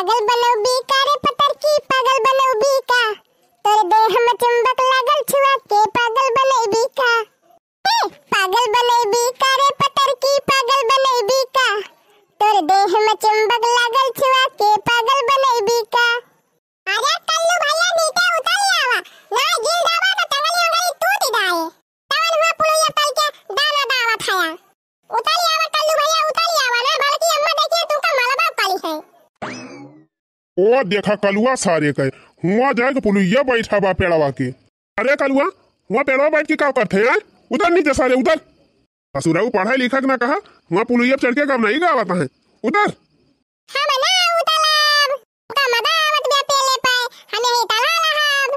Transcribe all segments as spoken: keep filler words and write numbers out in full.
पागल बनौबी का रे पतरकी, पागल बनौबी का? तोर देह में चुंबक लागल छुआ के पागल बनैबी का? ए, पागल बनैबी का रे पतरकी, पागल बनैबी का? तोर देह में चुंबक लागल छुआ के पागल बनैबी का? अरे कल्लू भैया, नीचे उतर आवा, ना गिर जावा तो टंगली उंगली टूट जाए। तवन हुआ पुलुइया तल के दाना दावत हया। उतर आवा कल्लू भैया, उतर आवा ना, बड़की अम्मा देखिए तू का मलबा कली है। ओ देखा कलुआ सारे के, हुआ जाए के पुलुइया बैठा बा पेड़वा के। अरे कलुआ, हुआ पेड़वा बैठ के का करत है, हैं? उतर नीचे सारे, उतर। ससुरऊ पढ़े लिखे के ना कहा, हुआ पुलुइया पे चढ़ के गवनई गावत है। उतर। हम ना उतरब, का मजा आवत बा पेले पे, हमें ही तला रहब।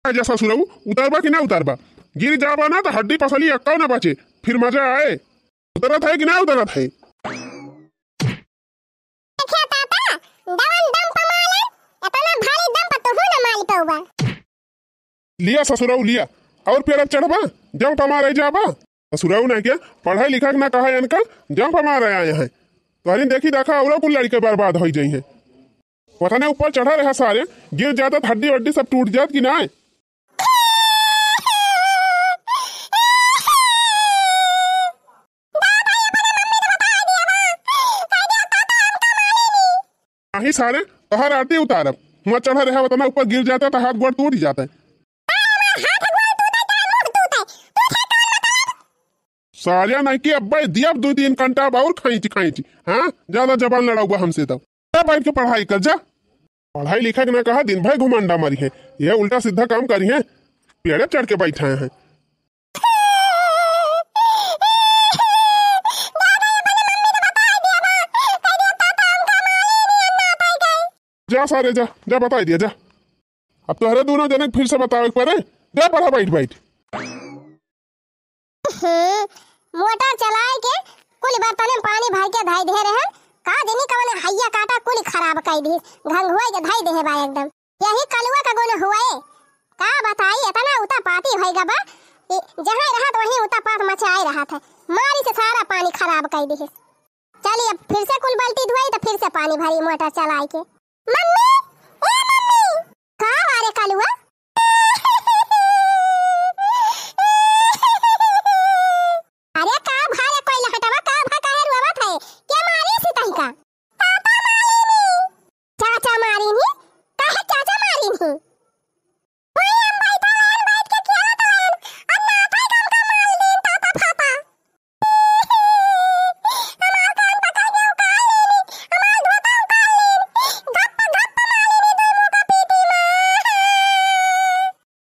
जा ससुरऊ, उतरबा कि ना उतरबा? गिर जाबा ना तो हड्डी पसली एक्कौ ना बचे, फिर मजा आए। उतरत है कि ना उतरत है? देखिया ताता, दवन दम पर मारन, इतना भारी दम पर तुहू ना मार पउबा। लिया ससुरऊ लिया, और पेड़ चढ़बा, दम पर मारे जाबा। ससुरऊ ना क्या, पढ़ाई लिखा के ना कहा इनका, दम पर मारे आए हैं। तोहरी देखी देखा और कुल लड़के बर्बाद हो जाई हैं। पता नहीं ऊपर चढ़ा रहा सारे, गिर जाता तो हड्डी वड्डी सब टूट जात कि ना। नहीं सारे, तोहर आरती उतारब। हुआ चढ़ा रहा, वतना ऊपर गिर जाता तो हाथ गोड़ टूट जाता। सारे नहीं कि अब्बे दियब दो तीन घंटा अब और खींच खींच। हाँ, ज्यादा जबान लड़ाउबा हमसे तब। जा बैठ के पढ़ाई कर जा। पढ़ाई लिखा के ना कहा, दिन भर घुमांडा मारी है। ये उल्टा सीधा काम करी है, पेड़े चढ़ के बैठे हैं। जा सारे जा, जा बताई दिया जा। अब तोहरे दोनों जने के फिर से बतावे के पड़े। जा पढ़ा बैठ बैठ। हम्म, मोटर चलाए के कुल बर्तन में पानी भर के धई दे रहन। का जनी कवन हैया काटा कुल खराब कई दी, घंघुआई के धई दे बा एकदम। यही कलुआ का गुण हुए। का बताई, इतना उतापाती होई गा बा कि जहाँ रहत वहीं उतापात मचाए रहत है। मारी से सारा पानी खराब कई दी। चली अब फिर से कुल बाल्टी धोई तो फिर से पानी भरी मोटर चलाई के। मम्मी, ए मम्मी, का हुआ रे कलुआ? अरे का भा रे कोई लहटवा, का भा काहे रोवत है? के मारी सी तही का? पापा मारी नी। चाचा मारी नी? काहे चाचा मारी नी? वही हम बैठल रहन, बैठ के खेलत रहन, और नाठा के हमका मार दीन ताता फाता। हमार कान पकड़ के उखाड़ लेनी, हमार धोता उखाड़ लेनी, गप गप मार लेनी दोनों का पीठी में।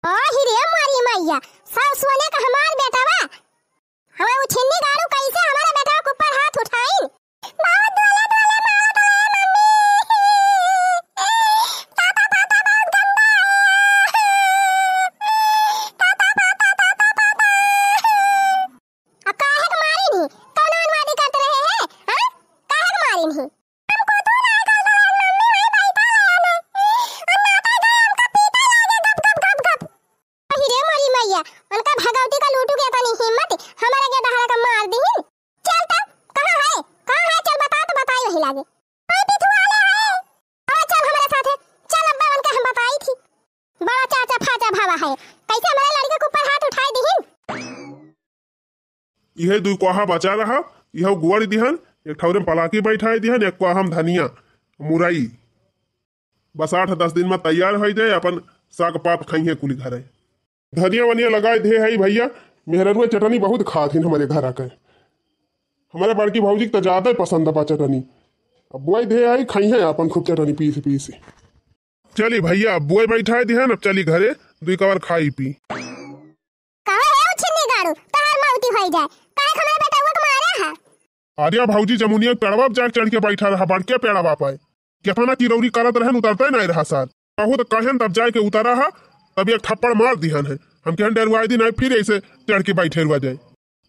ओ हिरे मारी मैया, सब सोने का हमार बेटवा, हमार उछिन्नी गाड़ू कैसे हमारे बेटवा के ऊपर हाथ उठाइन? बहुत धोले धोले मारत हवे मम्मी। ताता ताता बहुत गंदा है। ताता ताता ताता ताता। अब काहे के मारी नहीं? कौन अनवादी करते रहे हैं? हाँ? काहे के मारी नहीं? हमको तू ना कर दो मम्मी, वही बैठा रहे हैं। हम ना कर दो, हमका पीटा लागे गप गप गप गप। अहि रे मोरी मैया, उनका भगवती का लूटू के तनी हिम्मत, हमारे के दहरा का मार दीहिन। चल त, कहाँ है? कहाँ है? चल बता तो बताई वही लागे। ओए पिथुआ ले आए। अरे चल हमारे साथे, चल अब्बा उनका हम बताई थी। बड़ा चाचा फाचा भावा है, कैसे हमारे लड़के के ऊपर हाथ उठाए दीहिन। इहे दुई कोहा बचा रहा, इहो गोड़ दिहन, एक ठौरे में पलाकी बैठाए दिहन, एक कोहा में धनिया, मुरई। बस आठ दस दिन में तैयार होइ जाए, अपन साग पात खइहें कुली घरे। धनिया वनिया लगाए दे है भैया, मेहररुआ चटनी बहुत खात हिन हमरे घर आके। हमरे बड़की भौजी के तो ज्यादा ही पसंद बा चटनी। अब बुआई दे आई, खइहें अपन खूब चटनी पीस पीस। चली भैया, अब बुआई बैठाए दिहन, अब चली घरे, दुई कवर खाई पी। कहो हे उछिन्नी गाड़ू, तोहार मौती होई जाए, काहे हमरे बेटवा के मारे है? अरे भौजी, जमुनिया के पेड़वा पे जाके चढ़ के बैठा रहा, बड़के पेड़वा पे। केतना चिरौरी करत रहन, उतरते नहीं रहा सार। बहुत कहन तब जाए के उतरा हा, तब एक थप्पड़ मार दिहन है। हम कहन डेरवाए दी नहीं, फिर ऐसे चढ़ के बैठे रुआ जाए।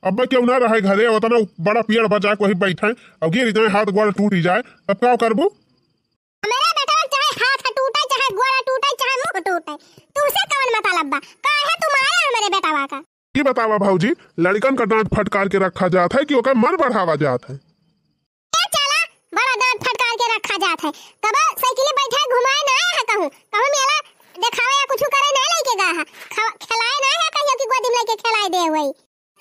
अब केहू ना रहे घरे, उतना बड़ा पेड़ बा जाके वही बैठे, अब गिर जाए, हाथ गोड़ टूट ही जाए, तब का करबू? हमरे बेटवा के चाहे हाथ टूटे, चाहे गोड़ टूटे, चाहे मुंह टूटे, तुमसे कवन मतलब बा? काहे तू मारे हमरे बेटवा का? ई बतावा भौजी, लड़कन का डांट फटकार के रखा जात है कि ओकर मन बढ़ावा जात है? ए चला, बड़ा डांट फटकार के खा जात है। कबो साइकिल बैठा घुमाए ना आया है कहूँ, कहूँ मेला देखावे या कुछ करे ना लेके गा है, खा-, खिलाए ना है कहियो कि गोदी में लेके खिलाए दे हुई।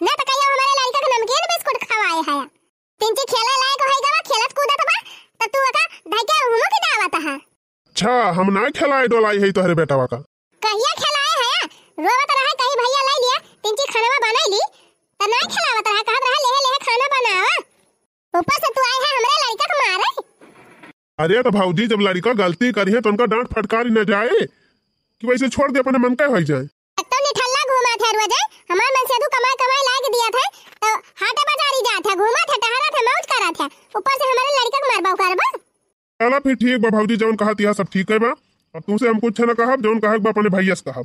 ना तो कहियो हमारे लड़का के नमकीन बिस्कुट खवाए है। तिनची खेले लायक होई गवा, खेलत कूदत बा, त तू ओका धइके हुमू की दावत हा। अच्छा, हम ना खेलाई डोलाई है तोहरे बेटवा का। कहिया खेलाए है? रोवत रहे, कही भैया लाई लिया, तिनची खानवा बनाई ली, त ना खेलावत रहा, कहत रहा, "लेहे, लेहे खाना बनावा।" ऊपर से तू आए है हमरे लड़का के मारे। अरे तो भौजी, जब लड़का गलती करी है तो उनका डांट फटकारी न जाए कि वैसे छोड़ दे, अपने मन का होई जाए। अब तो निठल्ला घूमा थे रोजे, हमार मन से तू कमाई कमाई लाग दिया थे, तो हाटे बाजारी जा थे, घूमा थे, टहरा थे, मौज करा थे, ऊपर से हमारे लड़का के मारबा उकारबा। चला फिर ठीक बा भौजी, जौन कहत यह सब ठीक है बा। अब तुमसे हम कुछ न कहब, जौन कहब बा अपने भैया से कहब।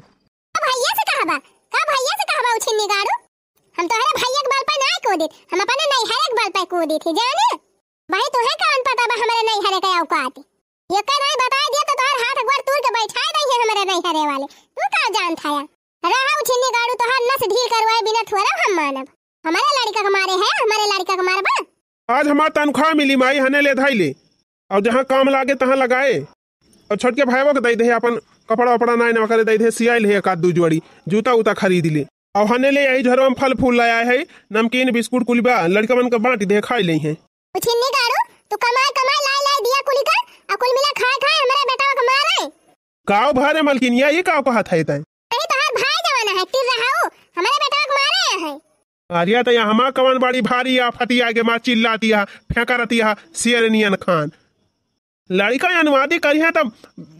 का भैया से कहबा? का भैया से कहबा उछिन्नी गाड़ू? हम तोहरे भैया के बल पे नाय कूदित, हम अपने नैहरे के बल पे कूदित ही, जाने? भाई, तुहे कौन पता बा हमरे नैहरे के औकात? ये का नाय बताए दिया तो तोहर हाथ गोड़ तूर के बैठाए दई है हमरे नैहरे वाले। तू का जानत है? रहा उछिन्नी गाड़ू, तोहर नस ढील करवाए बिना थोड़ा हम मानब। हमरे लड़का के मारे है, हमरे लड़का के मारबा? आज हमार तनख्वाह मिली माई, हने ले धाई ले, और जहाँ काम लागे तहाँ लगाए, और छोटके भाईवो के दे दे, अपन कपड़ा वपड़ा नाय नवा करे दे दे, सियाई ले एक आध दू जोड़ी, जूता उता खरीद ले, और हने ले यही झरवा में फल फूल लाया है, नमकीन बिस्कुट कुल बा, लड़का मन के बांट दे, खाई ले हैं। उछिन्नी गाड़ू, तू कमाई कमाई लाई लाई दिया कुली का, आ कुल मिला खाए खाए हमरे बेटवा के मारे। काव भरे मलकिनिया, ये काव कहत है तैं? यही तोहार भाई जवान है, टिर रहा हो, हमरे बेटवा के मारे है। अरे तो यहाँ हमा कवन बड़ी भारी आफती आगे मार चिल्लाती है, फेंका रहती है, शेर नियन खान। लड़का अनुवादी करी है तब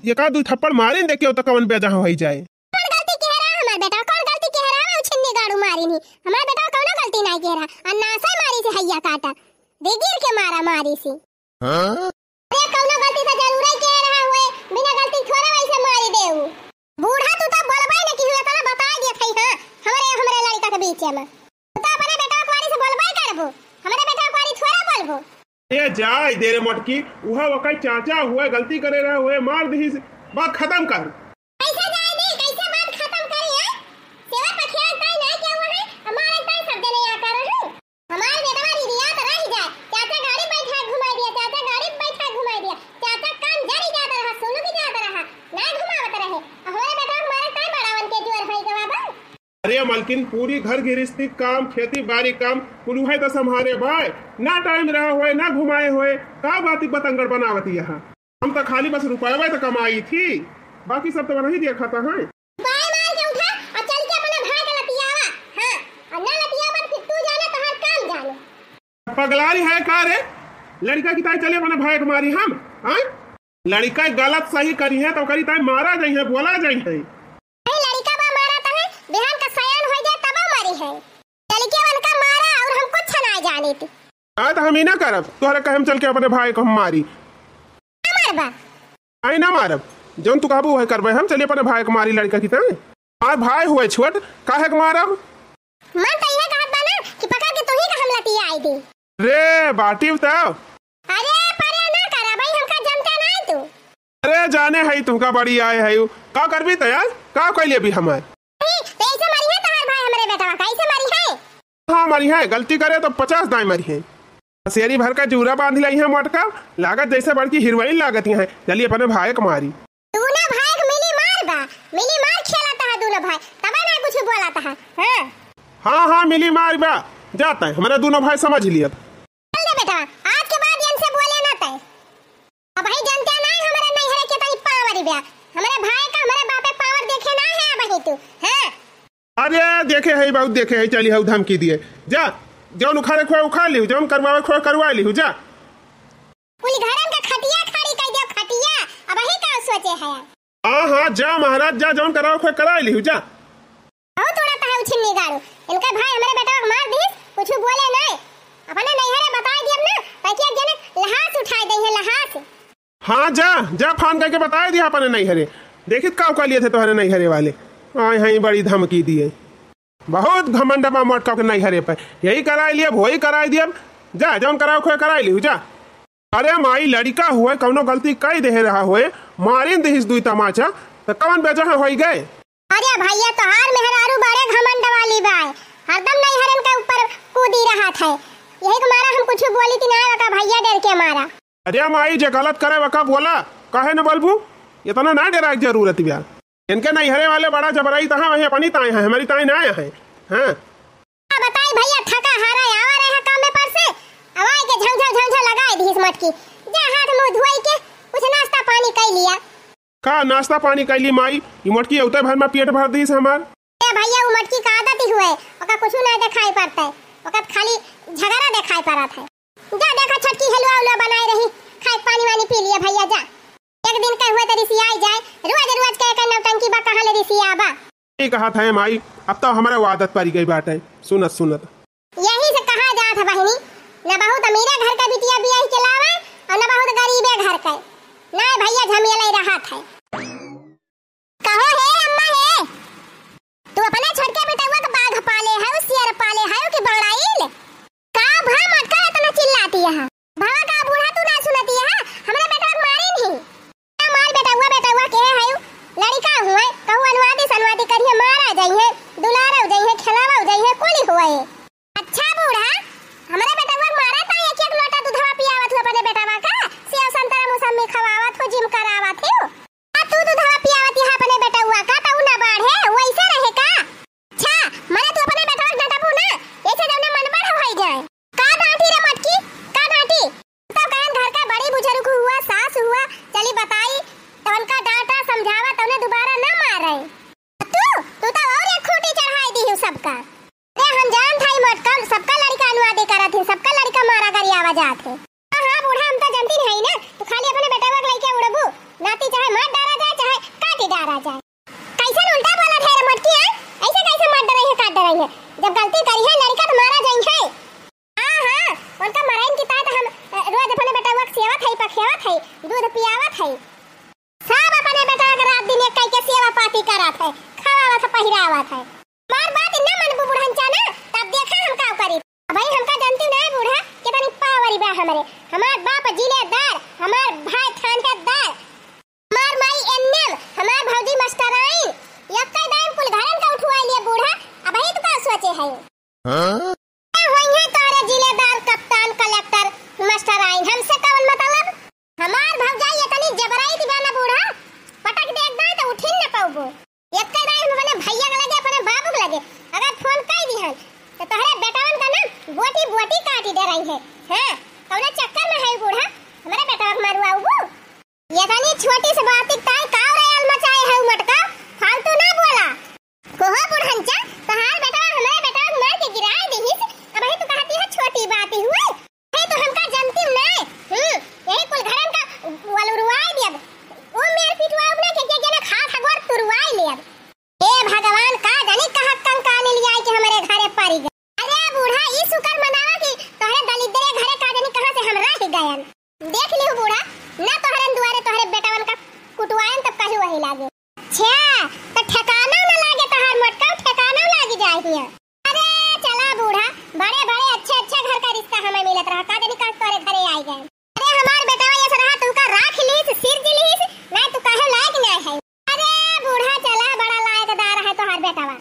एक आध दू थप्पड़ मारे न देखियो तो कवन बेजा होई जाए। कौन गलती कह रहा हमार बेटा, कौन गलती कह रहा है? उछिन्नी गाड़ू मारी नहीं, हमार बेटा कौनो गलती नहीं कह रहा, अन्नासा मारी से हैया काटा, दे गिर के मारा मारी से। हाँ? अरे कौनो गलती से जरूर ही कह रहा हुए, बिना गलती थोड़ा वैसे मारी देऊ। बूढ़ा तू तो बोलबे न कि हुए तला बता दिया थई, हाँ, हमरे, हमरे लड़का के बीच में। तू तो अपने बेटा कुआरी से बोलबे करबो, हमरे बेटा कुआरी थोड़ा बोलबो। ए, जाए दे रे मोटकी, उहा ओकर चाचा हुए, गलती करे रहे हुए, मार दिहिस, बात खतम कर। कैसे जाए दे, कैसे बात खतम करी, हैं? सेवा पखेड़ा ताई ना क्या हुआ है, हमारे ताई सब जने यहाँ कर रहे हैं। हमार बेटवा रिरियात रह जाए, चाचा गाड़ी बैठा घुमाई दिया, चाचा गाड़ी बैठा घुमाई दिया, चाचा काम जरी जात रहा, सोनू भी जात रहा, ना घुमावत रहे। हमारे बेटवा हमारे ताई बड़ावन के जोर होई गवा बा। अरे मलकिन, पूरी घर गृहस्थी काम, खेती बारी काम, कुल उहे तो संभारे बाय। ना टाइम रहा होए, ना घुमाए होए, का बाती बतंगड़ बनावत यहाँ? हम तो खाली बस रुपया तो कमाई थी, बाकी सब तो वही देखा था, हैं? रुपया मार के उठा और चल के अपने भाई का लतियावा, हाँ, और ना लतियावा तो फिर तू जाने, तोहार काम जाने। पगलाई है का रे? लड़का की ताई चले अपने भाई के मारी हम, हैं? लड़का गलत सही करी है तो करी ताई मारा जाई है, बोला जाई है। अरे लड़का बा मारा तो है, बिहान का सयान हो जाए तब मारी है। लड़के उनका मारा और हम कुछ ना जाने थे। आज हम ही ना करब, तोहरे कहे हम चल के अपने भाई को हम मारी। ना मारबा? आई ना मारब, जौन तू कहबू वह करबे हम, चलिए अपने भाई को मारी लड़का की ताई। हमार भाई हुए छोट, काहे के मारब? मन तो यह कहत बा ना कि पकड़ के तू ही का हम लतिया आई दी। रे बाटी तो। अरे परे ना करा भाई, हमका जनते ना है तू। अरे जाने है तुमका बड़ी आए है, का करबी तो यार, का कैले भी हमार? नहीं, तो ऐसे मारी है तोहार भाई हमरे बेटवा, कैसे मारी है? हाँ मारी है, गलती करे तो पचास दाई मारी है। शेरी भर का जूरा बांध लाई है मोटका, लागत जैसे बड़की हीरोइन लागत है। चलिए अपने भाई को मारी। दोनों भाई को मिली मार बा, मिली मार खेलता है दोनों भाई, तबे ना कुछ बोलता है। हाँ। हाँ, हाँ, मिली मार बा, जाता है, हमारा दोनों भाई समझ लिया। चल दे बेटा, आज के बाद इनसे बोले ना तय। अबही जनते ना है हमारे नैहरे के तनी पावर बा, हमारे भाई का हमारे बापे पावर देखे ना है अबही तू। हाँ। अरे देखे है, बहुत देखे है, चली हऊ धमकी दिए। जा, जौन उखाड़े खोए उखाड़ लिहू, जौन करवावे खोए करवा लिहू, जा। कुल घरन का खटिया खाड़ी कर दियो, खटिया। अबही का सोचे है? हाँ, हाँ, जा महाराज, जा, जौन करावे खोए करा लिहू, जा। बहुत उड़त है उछिन्नी गाड़ू। इनका भाई हमरे बेटवा के मार दिस, कुछ बोले नहीं। अपने नैहरे बताई दियब ना, ताकि एक जने लहास उठाए दे है, लहास। हाँ, जा, जा, फोन करके बताए दिया अपने नैहरे। देखित का उका लिए थे तोहरे नैहरे वाले। आए हैं, बड़ी धमकी दिए। बहुत घमंड बा मोटका के नैहरे पे। यही कराई लियब, वही कराई दियब। जा, जौन करावे खोए कराई लिहू, जा। अरे माई, लड़िका हुए, कौनो गलती कई देहे रहा हुए, मारिन दिहिस दुई तमाचा, त कौन बेजा होई गए? अरे भैया, तोहार मेहरारू बड़े घमंड वाली बाय, हरदम नैहरन के ऊपर कूदी रहत है। यही के मारा हम कुछ बोली थी ना, का भैया डर के मारा। अरे माई, जे गलत करे वका बोला, काहे न बोलबू? इतना ना डेराए के जरूरत बा। इनके नैहरे वाले बड़ा जबराई तहाँ, वहीं अपनी ताई है, हमारी ताई ना है। हाँ। का बताई भैया, थका हारा आवा रहे हैं कामे पर से, अब आए के झौझौ झौझौ लगाए दीस मटकी। जा हाथ मुंह धोई के कुछ नाश्ता पानी कर लिया। का नाश्ता पानी कर ली माई? ई मटकी उतरे भर में पेट भर दीस हमार। ए भैया, उ मटकी का आदत ही हुए, ओका कुछ ना दिखाई पड़ता है, ओका खाली झगड़ा दिखाई पड़त है। जा देखा छोटकी हलवा उलवा बनाए रही, खाए पानी वानी पी लिया भैया, जा। एक दिन के हुए तो रिसियाई जाए, रोज रोज के एक नौटंकी बा, कहाँ ले रिसिया बा? ई कहत है माई, अब तो हमरा आदत पड़ी गई बाटे सुनत सुनत। यही से कहा जात है बहिनी, न बहुत अमीरे घर के बिटिया बियाह के लावे और न बहुत गरीबे घर के। ना भैया, झमेले रहत है। कहो हे अम्मा हे, तू अपने छोटके बेटवा के बाघ पाले है, शेर पाले है कि बड़ाइल? का भा मटका इतना चिल्लाती है? भवा का बूढ़ा तू ना सुनती है? हमरा बेटवा के मारी नहीं। हमार बेटवा, बेटवा के है, लड़का हुए, कहू अनुवादी सनवादी करिए, मारा जाइए, दुलारा जाइए, खेलावा जाइए, कोली हुए। अच्छा बूढ़ा, हमरे बेटवा के मारा ता एक एक लोटा दूधवा पियावत हो अपने बेटवा का, सेव संतरा मौसमी खवावत हो, जिम करावत हो। आ तू दूधवा पियावत यहाँ अपने बेटवा का, तऊ ना बाढ़े, वैसे रहे का? अच्छा, मने तू अपने बेटवा के डांटबू ना, ऐसे जौने मन बढ़ होई जाए। का डांटी रे मटकी, का डांटी? तब कहन घर का बड़ी बुजुर्ग हुआ, सास हुआ, चली बताई, तो उनका डांटा समझावा, तो उन्हें दोबारा ना मारे। तू, तू तो और एक खूंटी चढ़ाई दी हो सबका। अरे हम जान था ई मटका, सबका लड़का अनुवादी करत ही, सबका लड़का मारा गरियावा जात है। हाँ, हाँ, बूढ़ा, हम तो जनती नहीं ना, तू खाली अपने बेटवा के लइके उड़बू, नाती चाहे मार डारा जाए, चाहे काटी डारा जाए। कैसन उल्टा बोलत है रे मोटकी, हाँ? ऐसे कैसे मार डराई है, काट डराई है? जब गलती करी है लड़का तो मारा जाई है। हाँ, हाँ, उनका मराइन की तात हम, अ, रोज अपने बेटवा के सेवत है, पखेवत है, दूध पियावत है। सब अपने बेटवा के रात दिन एक कई के सेवा पाती करत है, खवावत है, पहिरावत है। हमार बात न मनबू बुढ़नचा ना, तब देखा हम का करी। भाई हमका जानती ना बूढ़ा, कितनी पावर बा हमरे। हमार बाप जिलेदार, हमार भाई थानेदार, हमार माई एनएम, हमार भौजी मास्टराइन, यक्का दाइन कुल घरन का उठवाई लिए बूढ़ा। अबही तू का सोचे है? हाँ? ए होई है तोरे जिलेदार, कप्तान, कलेक्टर, मास्टराइन, हमसे कवन मतलब? हमार भौजाई इतनी जबराई दीवाना बूढ़ा, पटक दे एक दाई तो उठिन न पाउबो। एक दाई हम अपने भैया के लगे, अपने बाबू के लगे अगर फोन कर दिहन, तो तोहरे बेटवन का ना बोटी बोटी काटी दे रही है। हाँ, कौने चक्कर में है बूढ़ा, हमारे बेटवा के मारू आउबू? ये तनी छोटी सी बात ताई का रयाल मचाए है मटका, फालतू ना बोला। कोहो बुढ़नचा, तोहार बेटवा हमरे बेटवा के मार के गिराए दिहिस, अबही तू कहती है छोटी बात ही हुई। है तो हमका जनती नहीं। हम्म, यही कुल घरन का वलुरवाए दियब। ओ मेर पिटवाउब ना के, के, के ना खात हगोर तुरवाए लेब। ए भगवान, का जानी कहाँ कंकाली लियाई के हमरे घरे पड़ी गए। अरे बूढ़ा, ई शुक्र मनावा कि तोहरे दलिद्दरे घरे का जानी कहाँ से हम रह गयन। देख लिहु बूढ़ा, ना तोहरे दुआरे तोहरे बेटवन का कुटवायन तब कहीं वही लागे। अच्छा, तो ठिकाना न लागे तोहार मोटका, ठिकाना लागी जाए हियां। अरे चला बूढ़ा, बड़े बड़े अच्छे अच्छे घर का रिश्ता हमें मिलत रहा, का जानी कहाँ तोहरे घरे आई गए। अरे हमार बेटवा ये सरहा तू का राख लीस, सिर जी लीस, नहीं तू कहे लायक नहीं है। अरे बूढ़ा चला, बड़ा लायकदार है तोहार बेटवा।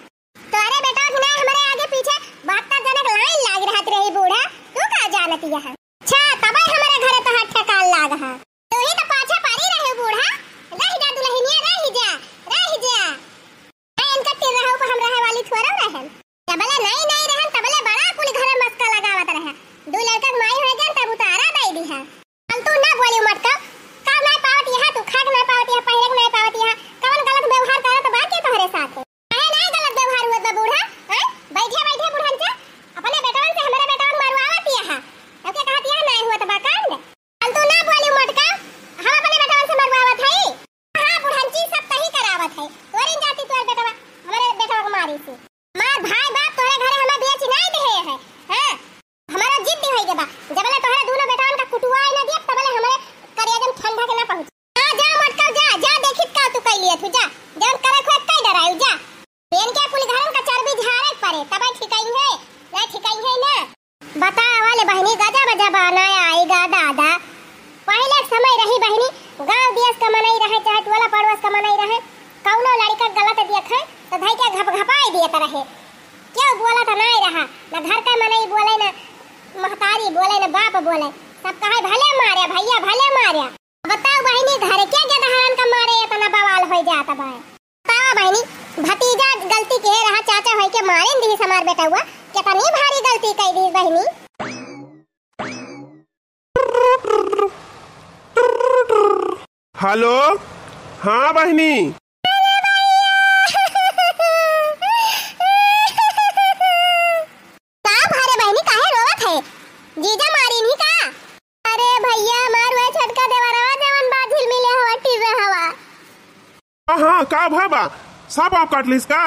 तोहरे बेटवा की नहीं हमरे आगे पीछे बहत्तर जनक लाइन लाग रहत रही बूढ़ा, तू का जानत यह? अच्छा, तबे हमरे घरे तोहार ठेकान लाग है। तू ही तो पाछे पड़ी रहे बूढ़ा। रह जा दुल्हनिया, रह जा, रह जा। ए, इनका टिर रहू पर हम रहे वाली थोड़ा रहन। जबले नहीं, नहीं रहन, तबले बड़ा कुल घरे मस्का लगावत रहे। दू लड़का के माई हो गए, तब उतारा दे दिहा। फालतू ना बोली मटका। का नहीं पावत यहाँ, तू खाक नहीं पावत यहाँ, पहिरे के नहीं पावत यहाँ। कवन गलत व्यवहार करत बा के तोहरे साथ? काहे नाय गलत व्यवहार हुआ बा बूढ़ा? हैं? बैठे बैठे बुढ़नचा अपने बेटवन से हमरे बेटवन मरवावत यह। ओके कहत यह नाय हुआ बा कांड। फालतू ना बोली मटका, हम अपने बेटवन से मरवावत हई। हाँ बुढ़नची, सब तही करावत है। तोरी जाति तोर बेटवा हमरे बेटवा के मारी से। हमार भाई बाप तोहरे घरे हमें बेच नाय देहे है। हाँ? हमारा जिद होई के बा, जबले तोहरे दोनों बेटवन का कुटुआई ना दिया, तबले हमरे करेजन ठंडा के ना पहुँचे। जा, जा, मटकाऊ, जा, जा, देखित का तू कई लिए तू, जा, जवन करे खोए कई डरायू, जा। पेन के कुल घरन का चर्बी झारे के परे, तबे ठिकाई है, ना ठिकाई है ना। बतावा ले बहिनी, गजब जमाना आएगा दादा। पहले के समय रही बहिनी, गांव देश का मनई रहे, चाहे टोला पड़ोस का मनई रहे, कौनो लड़का गलत देखे, तो धई के घपघपाई देत रहे। क्यों बोला तो नाय रहा, न घर का मनई बोले, न महतारी बोले, न बाप बोले। सब कहे भले मारे भैया, भले मारे। बताओ बहिनी, घर के गेदहरन का मारे इतना बवाल होइ जात बा। बताओ बहिनी, भतीजा गलती के रहा, चाचा होई के मारे न दिहिस हमार बेटउआ, कितनी भारी गलती कई दिहिस बहिनी। हेलो, हाँ बहिनी। का भा रे बहिनी, काहे रोवत है? जीजा मारिन ही का? अरे भैया, हमार वह छोटका देवरवा जवन बा झिलमिले हवा, टिर्र हवा। हाँ, हाँ, का भा बा? साँप आप काट लिस का?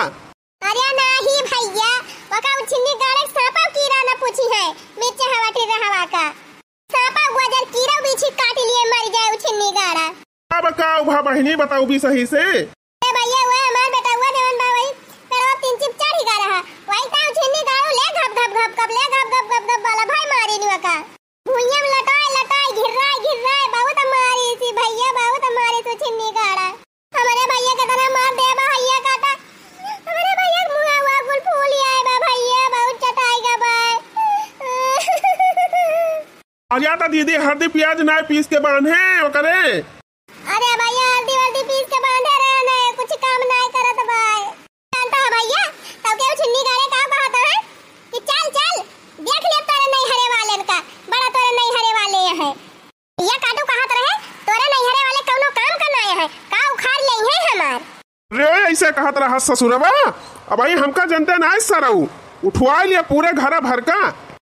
अरे नाही भैया, ओका उ छिन्नी गाड़े साँपा कीड़ा न पूछी है, मिर्च हवा टिर्र हवा का। साँपा गोजर कीड़ा बिछी काट लिए मर जाए उ छिन्नी गाड़ा। अब का उभा बहिनी बताऊ भी सही से? ए भैया, वो हमार बेटउआ जवन बा वही पेड़वा तीन चिप चढ़ी गा रहा, वही ताऊ छिन्नी गाड़ू ले घप घप घप घप ले घप घप घप घप वाला भाई मारी नुआ का। भुइयां में लटाए लटाए घिर्राए घिर्राए बहुत मारी सी भैया, बहुत मारी सी छिन्नी गाड़ा। हमरे भैया के तना मार दे बा भैया काटा, हमरे भैया के मुँह हुआ कुल फूल आए बा भैया, बहुत चटाई गा बा। अरे तो दीदी, हरदी पियाज नाय पीस के बांधे ओकरे। अरे भैया, हरदी वरदी पीस के बांधे रहे न, कुछ काम नाय करत बाय। जानता है भैया, तब के छिन्नी गाड़े का कहत है कि चल चल, देख ले तोरे नैहरे वाले का, बड़ा तोरे नैहरे वाले है। भैया काटू कहत रहे, तोरे नैहरे वाले कौनो काम का नाय है, का उखाड़ ले है हमार। रे, ऐसे कहत रहा ससुरवा, अब आई हमका जनते नाय सरऊ, उठवा लिया पूरे घर भर का।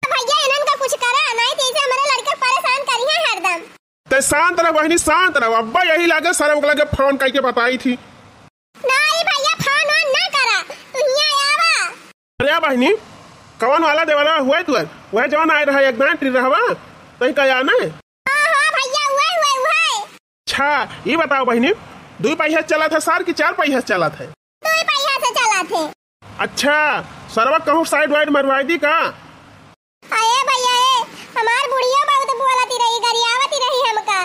भैया, इनन का कुछ करा, नाय तो ऐसे हमारे लड़के परेशान करी है हरदम। ते शांत रह बहिनी, शांत रह। अब्बा यही लागे सरऊ के लगे फोन करके बताई थी। नाई भैया, फोन वोन ना करा, तू हियां आवा। अरे बहिनी, कवन वाला देवला हुआ है तुअर? वह जवन आए रहा एक दान टिर्र हवा, तही का याद नहीं? हाँ, हाँ भैया, उहे, उहे, उहे। अच्छा, ये बताओ बहिनी, दुई पहिया से चलत है सार कि चार पहिया से चलत है? दुई पहिया से चलत है। अच्छा, सरवा कहूँ साइड वाइड मरवाई दी का? अरे भैया ए, हमार बुढ़िया बहुत बोलती रही, गरियावती रही हमका।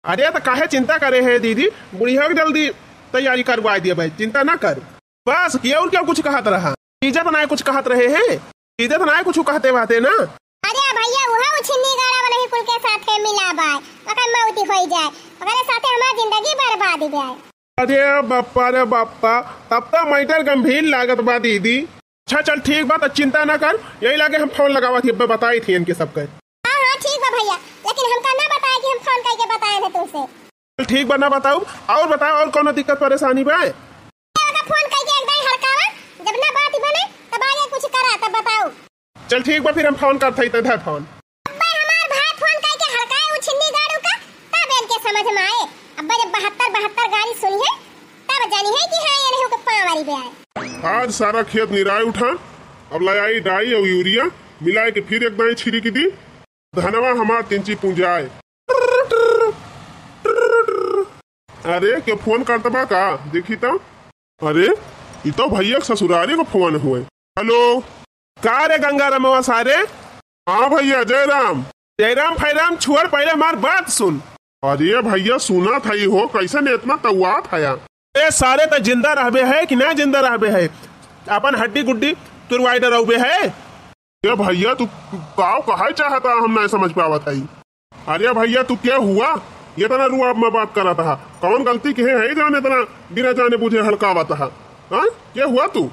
अरे तो काहे चिंता करे है दीदी, बुढ़िया के जल्दी तैयारी करवा दिया भाई, चिंता ना कर। बस, ये और क्या कुछ कहत रहा? इज्जत ना कुछ कहत रहे हैं, इज्जत ना कुछ कहते बाते ना। अरे भैया, उहा उ छिन्नी गाड़ा वाला ही कुल के साथे मिला बाय, ओकर मौती होई जाए, ओकरे साथे हमार जिंदगी बर्बाद ही जाए। अरे बप्पा रे बप्पा, तब तो मैटर गंभीर लागत बा दीदी। अच्छा चल ठीक बा, तो चिंता ना कर, यही लागे हम फोन लगावत ही, अब्बे बताई थी इनके सबके। हाँ, हाँ, ठीक बा भैया, लेकिन हमका ना बताए कि हम फोन करके बताए हैं तुमसे। चल ठीक बा, ना बताऊ, और बताओ, और कौनो दिक्कत परेशानी बा? ओका फोन करके एक दाई हड़कावा, जब ना बात बने, तब आगे कुछ करा, तब बताऊ। चल ठीक बा, फिर हम फोन करत हई, त धर फोन। अब्बे हमार भाई फोन करके हड़काए उ छिन्नी गाड़ू का, तब इनके समझ में आए। अब्बे जब बहत्तर बहत्तर गाड़ी सुनी है, तब जानी है कि हाँ, ये नहीं के पाँव वाली बे आए। आज सारा खेत निराए उठा, अब ले आई डाई और यूरिया मिलाए के फिर एक दाई छिड़की दी, धनवा हमार तिनची पूंजाए। अरे, के फोन करत बा का? देखी तो। अरे, ई तो भैया के ससुरारी को फोन हुए। हेलो। का रे गंगा रमवा सारे? हाँ भैया, जय राम। जय राम फैराम छोड़, पहले हमार बात सुन। अरे भैया, सुना था ही हो, कैसन इतना तौआत है? ए सारे, त जिंदा रहबे है कि ना जिंदा रहबे है? अपन हड्डी गुड्डी तुरवाई डराउबे है? ए भैया, तू काव कहे चाहता, हम ना समझ पावत हई। अरे भैया, तू क्या हुआ? ये तना रुआब में बात करत हा। कौन गलती के है जाने तना बिना जाने बुझे हड़कावत हा? हाँ? क्या हुआ तू?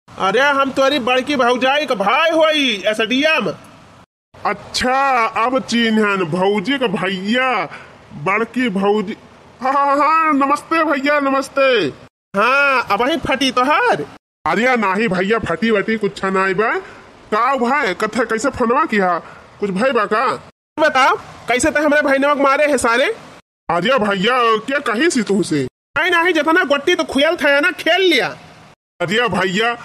अरे हम तोरी बड़की भौजाई का भाई होई, एसडीएम। अच्छा, अब चिन्हन भौजी का भैया, बड़की भौजी। हाँ, हाँ, हाँ, नमस्ते भैया, नमस्ते। हाँ, अबहीं फटी तोहार। अरे नाही भैया, फटी वटी कुछ नाई बा। का भाई, कथे कैसे फोनवा किहा? कुछ भय बा का? बताओ, कैसे ते हमरे भैनवा के मारे है सारे? अरे भैया, क्या कही सी तुहसे? नहीं, नहीं, जितना गोटी तो खुयल था ना, खेल लिया। अरे भैया,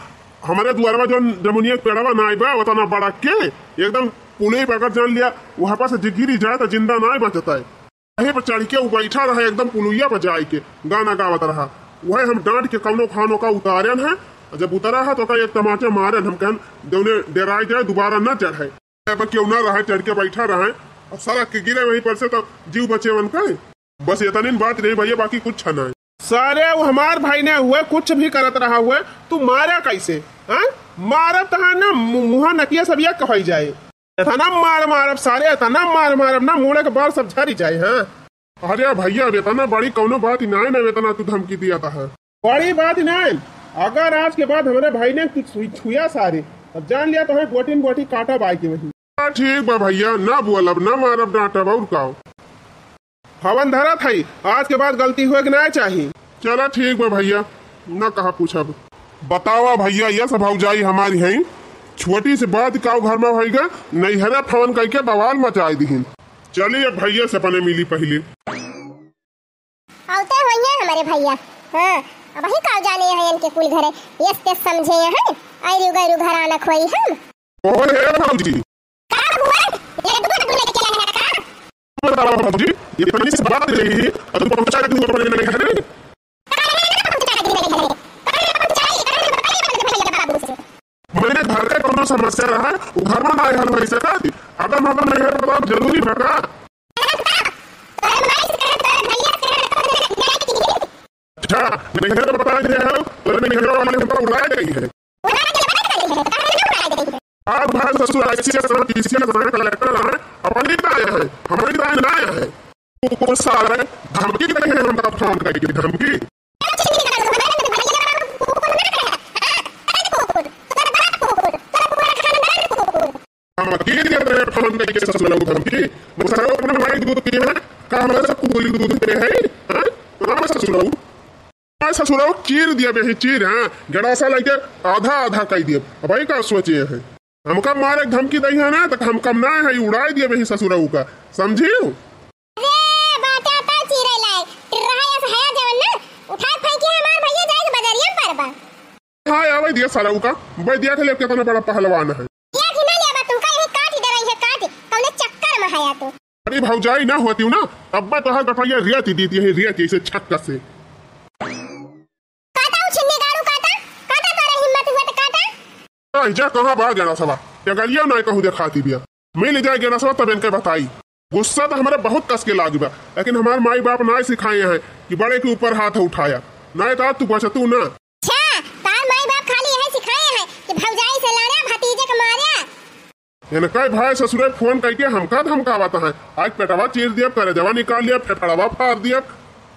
हमारे दुआरवा जौन जमुनिया के पेड़वा नाई बा, उतना बड़ा के, एकदम पुलई पर अगर जान लिया, वहाँ पर से जे गिरी जाए तो जिंदा नाई बचता है। वहीं पर चढ़ के वो बैठा रहा, एकदम पुलुइया पर जाए के गाना गावत रहा। वह हम डांट के कौनो खानो का उतारन है, जब उतरा है तो ओका एक तमाचा मारन, हम कहन देवने डेराए जाए, दोबारा न चढ़े। पर क्यों ना रहे, चढ़ के बैठा रहे, अब सारा के गिरे वहीं पर से तो जीव बचे वन का। बस इतनी बात रही भैया, बाकी कुछ ना है। सारे वो हमार भाई ने हुए, कुछ भी करत रहा हुए, तू मारा कैसे? हाँ, मारत है ना, मु-, मुँहा नकिया सब ये कहई जाए। एतना मार मारब सारे, एतना मार मारब ना, मुड़े के बाल सब झरी जाए। हाँ। अरे भैया, अब एतना बड़ी कौनो बात ही नाय ना, एतना तू धमकी दिया था। बड़ी बात ही नाय, अगर आज के बाद हमरे भाई ने कुछ छुई-, छुआ सारे, तब जान लिया तोहरे गोटी न गोटी काटब आइके वहीं। हाँ, ठीक बा भैया, ना बोलब, ना मारब, डांटब, और का। हवन धरत हई, आज के बाद गलती होए के ना चाही। चला ठीक बा भैया, ना कहा पूछब। बतावा भैया, ये सब भौजाई हमारी हैं, छोटी से बात का घर में भइगा, नैहरे फोन करके बवाल मचाई दिहिन। चली अब भैया से अपने मिली पहिले। आवते होइए हमारे भैया। हाँ, अबही का जाने हैं इनके कुल घरे, यस ते समझे हैं, ऐरू गैरू घराना खोई हम। ओए हे भौजी। का हुआ? ये दूध दूध लेके आया है का? बताओ भौजी, ये इतनी सी बात रही, अब तुम पहुंचा के तुम अपने नहीं है। मैंने घर का कौनो समस्या रहा, वो घर में ना हल हो सका थी। अगर मतलब नहीं है तो आप जरूरी भगा। अच्छा, नहीं है तो बता दे हो, तो नहीं है वाले हमको उड़ा गई है। आज भाई ससुर ICS रहा, PCS रहा, कलेक्टर रहा, अपनी राय है, हमारी राय ना है। कुकुर साले, धमकी दे रहे हैं हमका फोन करके, धमकी। धमकी दे रहे हैं फोन करके ससुर लोग, धमकी। वो सारे अपने माई दूध पिए हैं, का हमारे सब कुकुर दूध पिए हैं, हाँ? तो हमारे ससुर लोग। आ ससुरऊ चीर दिया बेही चीर, हाँ, गड़ासा लइके आधा आधा कइ दिया। अब भाई का सोचे हैं, हमका मारे के धमकी दई है ना, तो हम कम ना है, उड़ाई दिया बेही ससुरऊ का, समझियो? अरे बाटा ता चीरे लाए, टिर्रहा यस हया जवन ना, उठाए फेंकी हमार भैया जाए बजरिया पर बा। हाँ, आवे दिया ससुरऊ का, भाई दिया के लिए कितना बड़ा पहलवान है। या कि ना लेबा तुमका यही काट डराई है काट, कौने चक्कर में हया तू? अरे भौजाई ना होती हूँ ना, तब्बे तोहार गठैया रेती देती है, रेती ऐसे छक्का से। काटा उ छिन्नी गाड़ू काटा, काटा तोरे हिम्मत हुआ तो काटा। आई जा कहाँ बा गेना सवा, टगरिया ना कहूँ देखाती बिया। मिल जाए गेना सवा तब इनके बताई। गुस्सा तो हमारे बहुत कस के लागी बा, लेकिन हमार माई बाप ना सिखाए हैं कि बड़े के ऊपर हाथ उठाया, ना तो तू बचतू ना। अच्छा, तार माई बाप खाली यही सिखाए हैं कि भौजाई से लड़ा, भतीजे के मारे। इनका भाई ससुरे फोन करके हमका धमकावत हैं। आज पेटवा चीर दिया, करेजवा निकाल लिया, फेफड़वा फाड़ दिया,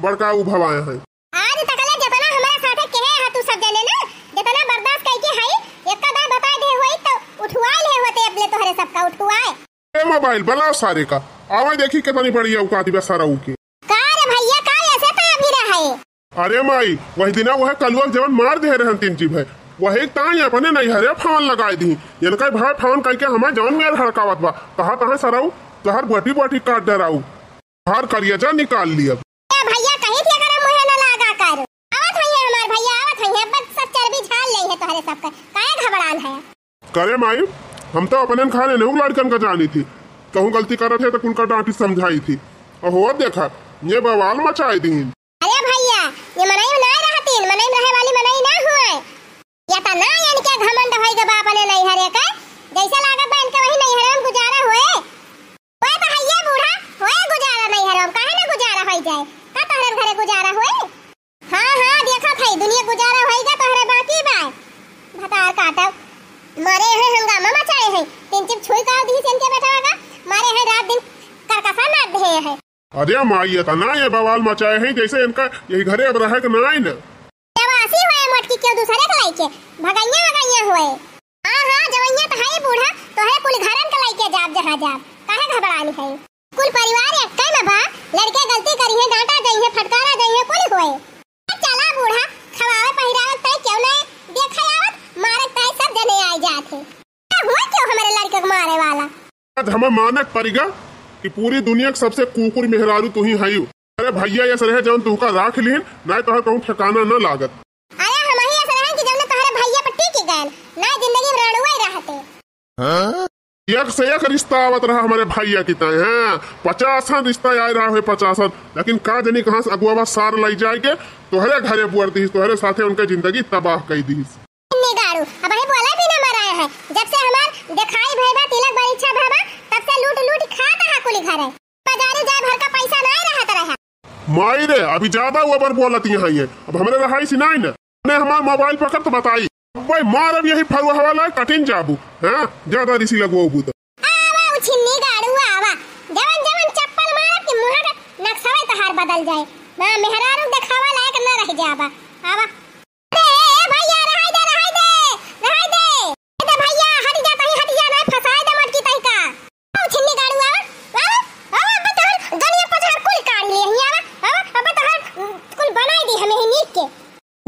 बड़का उभवाए हैं। आज तकले जतना हमारे साथे कहे है तू सब जने ना, जतना बर्दाश्त करके है, एक दाई बताए दे होई तो उठवाए ले होते, अब ले तोहरे सबका उठवाए। ए मोबाइल बलाओ सारे का, आवे देखी कितनी बड़ी औकात बा सारा के। का रे भैया, का ऐसे तो अभी रहे? अरे माई, वही दिना वह कलुआ के जवन मार दे रहन तीन जीभ है, वही ताई अपने नैहरे फोन लगाए दी। इनका भाई फोन करके हमें जवन मेर हड़कावत बा, कहा तहाँ सरऊ, तहर बोटी बोटी काट डराऊ, हर करिया जा निकाल लिया। ए भैया, कहीं थी अगर मुँहे न लागा कर। आवत है हमार भैया, आवत है, बस सब चर्बी झाल ले है तोहरे सबका, काहे घबरान है? करे माई, हम तो अपने खाने नहीं लड़कन का जानी थी, कहूँ गलती करत है तो कुल का डांटी समझाई थी। अहो देखा, ये बवाल मचाए दीन। अरे भैया, ये मनई में ना रहतीन, मनई में रहे वाली मनई ना हुए। या त ना इनके घमंड होई के बाप ने नैहरे के, जैसे लागत बा इनके वही नैहरे में गुजारा होए। ओए त हइये बूढ़ा, होए गुजारा नैहरे में, काहे ना गुजारा होई जाए? का तोहरे घरे गुजारा होए? हाँ, हाँ, देखत हई, दुनिया गुजारा होइगा, तोहरे बाकी बा। भतार काटब। मारे हैं, हंगामा मचाए हैं। तीन चिप छुई का दी से इनके बेटा का। मारे हैं, रात दिन करकसा नाद दे हैं। अरे माई, ये तना ये बवाल मचाए हैं, जैसे इनका यही घरे अब रहे के ना आए ना। जवासी होए मोटकी क्यों दूसरे के लाइके? भगैया वगैया होए। हाँ, हाँ, जवैया त हई बूढ़ा, तोहरे कुल घरन के लइके जाब जहाँ जाब, काहे घबरानी है? कुल परिवार एक्के में बा, लड़के गलती करिहे, डांटा जइहे, फटकारा जइहे, कुल होए। चला बूढ़ा, खवावे पहिरावे तय क्यों नहीं, देखे आवत, मारे तय सब जने आए जात है। ए, हुआ क्यों हमारे लड़के को मारे वाला? आज हमें मानक परिगा कि पूरी दुनिया के सबसे कुकुर मेहरारू तू ही हई। अरे भैया, ये सरह जौन तुहका राख लीन, नाय तोहर कहूँ ठिकाना न लागत। अरे हम ही ऐसे रहन कि जौन तोहरे भैया पर टिक गए, ना जिंदगी में रणुआ ही रहते। हाँ? एक से एक रिश्ता आवत रहा हमारे भैया की ताई, हाँ, पचासन रिश्ता आए रहा है, पचासन, लेकिन का जनी कहाँ से अगुआ सार लाई जाए के तोहरे घरे बुअर दीस, तोहरे साथे उनके जिंदगी तबाह कर दीस। निगारू, अब ही बोला भी ना मराए है, जब से हमार दिखाई भय बा, तिलक बरीक्षा भय बा, तब से लूट लूट खाता है कुली घरे। बाजारे जाए भर का पैसा नाय रहत रहा। माई रे, अभी ज्यादा ओवर बोलत यहाँ ये। अब हमरे रहाई सी नाय ना। ने हमार मोबाइल पकड़ तो बताई। अब भाई मार अब यही फरुआ वाला कठिन जाबू। हाँ, ज्यादा रिसी लगवाबू तो। आवा बदल जाए। ना मेहरारू देखावा लायक ना रह जाबा। आवा। ए, ए, भैया, रहाई दे, रहाई दे, रहाई दे। ए दे भैया, हट जा, तहीं हट जा, ना फंसाए दे मटकी तहीं का। आओ छिन्नी गाड़ू, आवा, आवा, आवा, अब तोहर गलिया पछाड़ कुल काढ़ लिए ही, आवा, आवा, अब तोहर, उम, कुल बनाई दी हमें ही नीक के।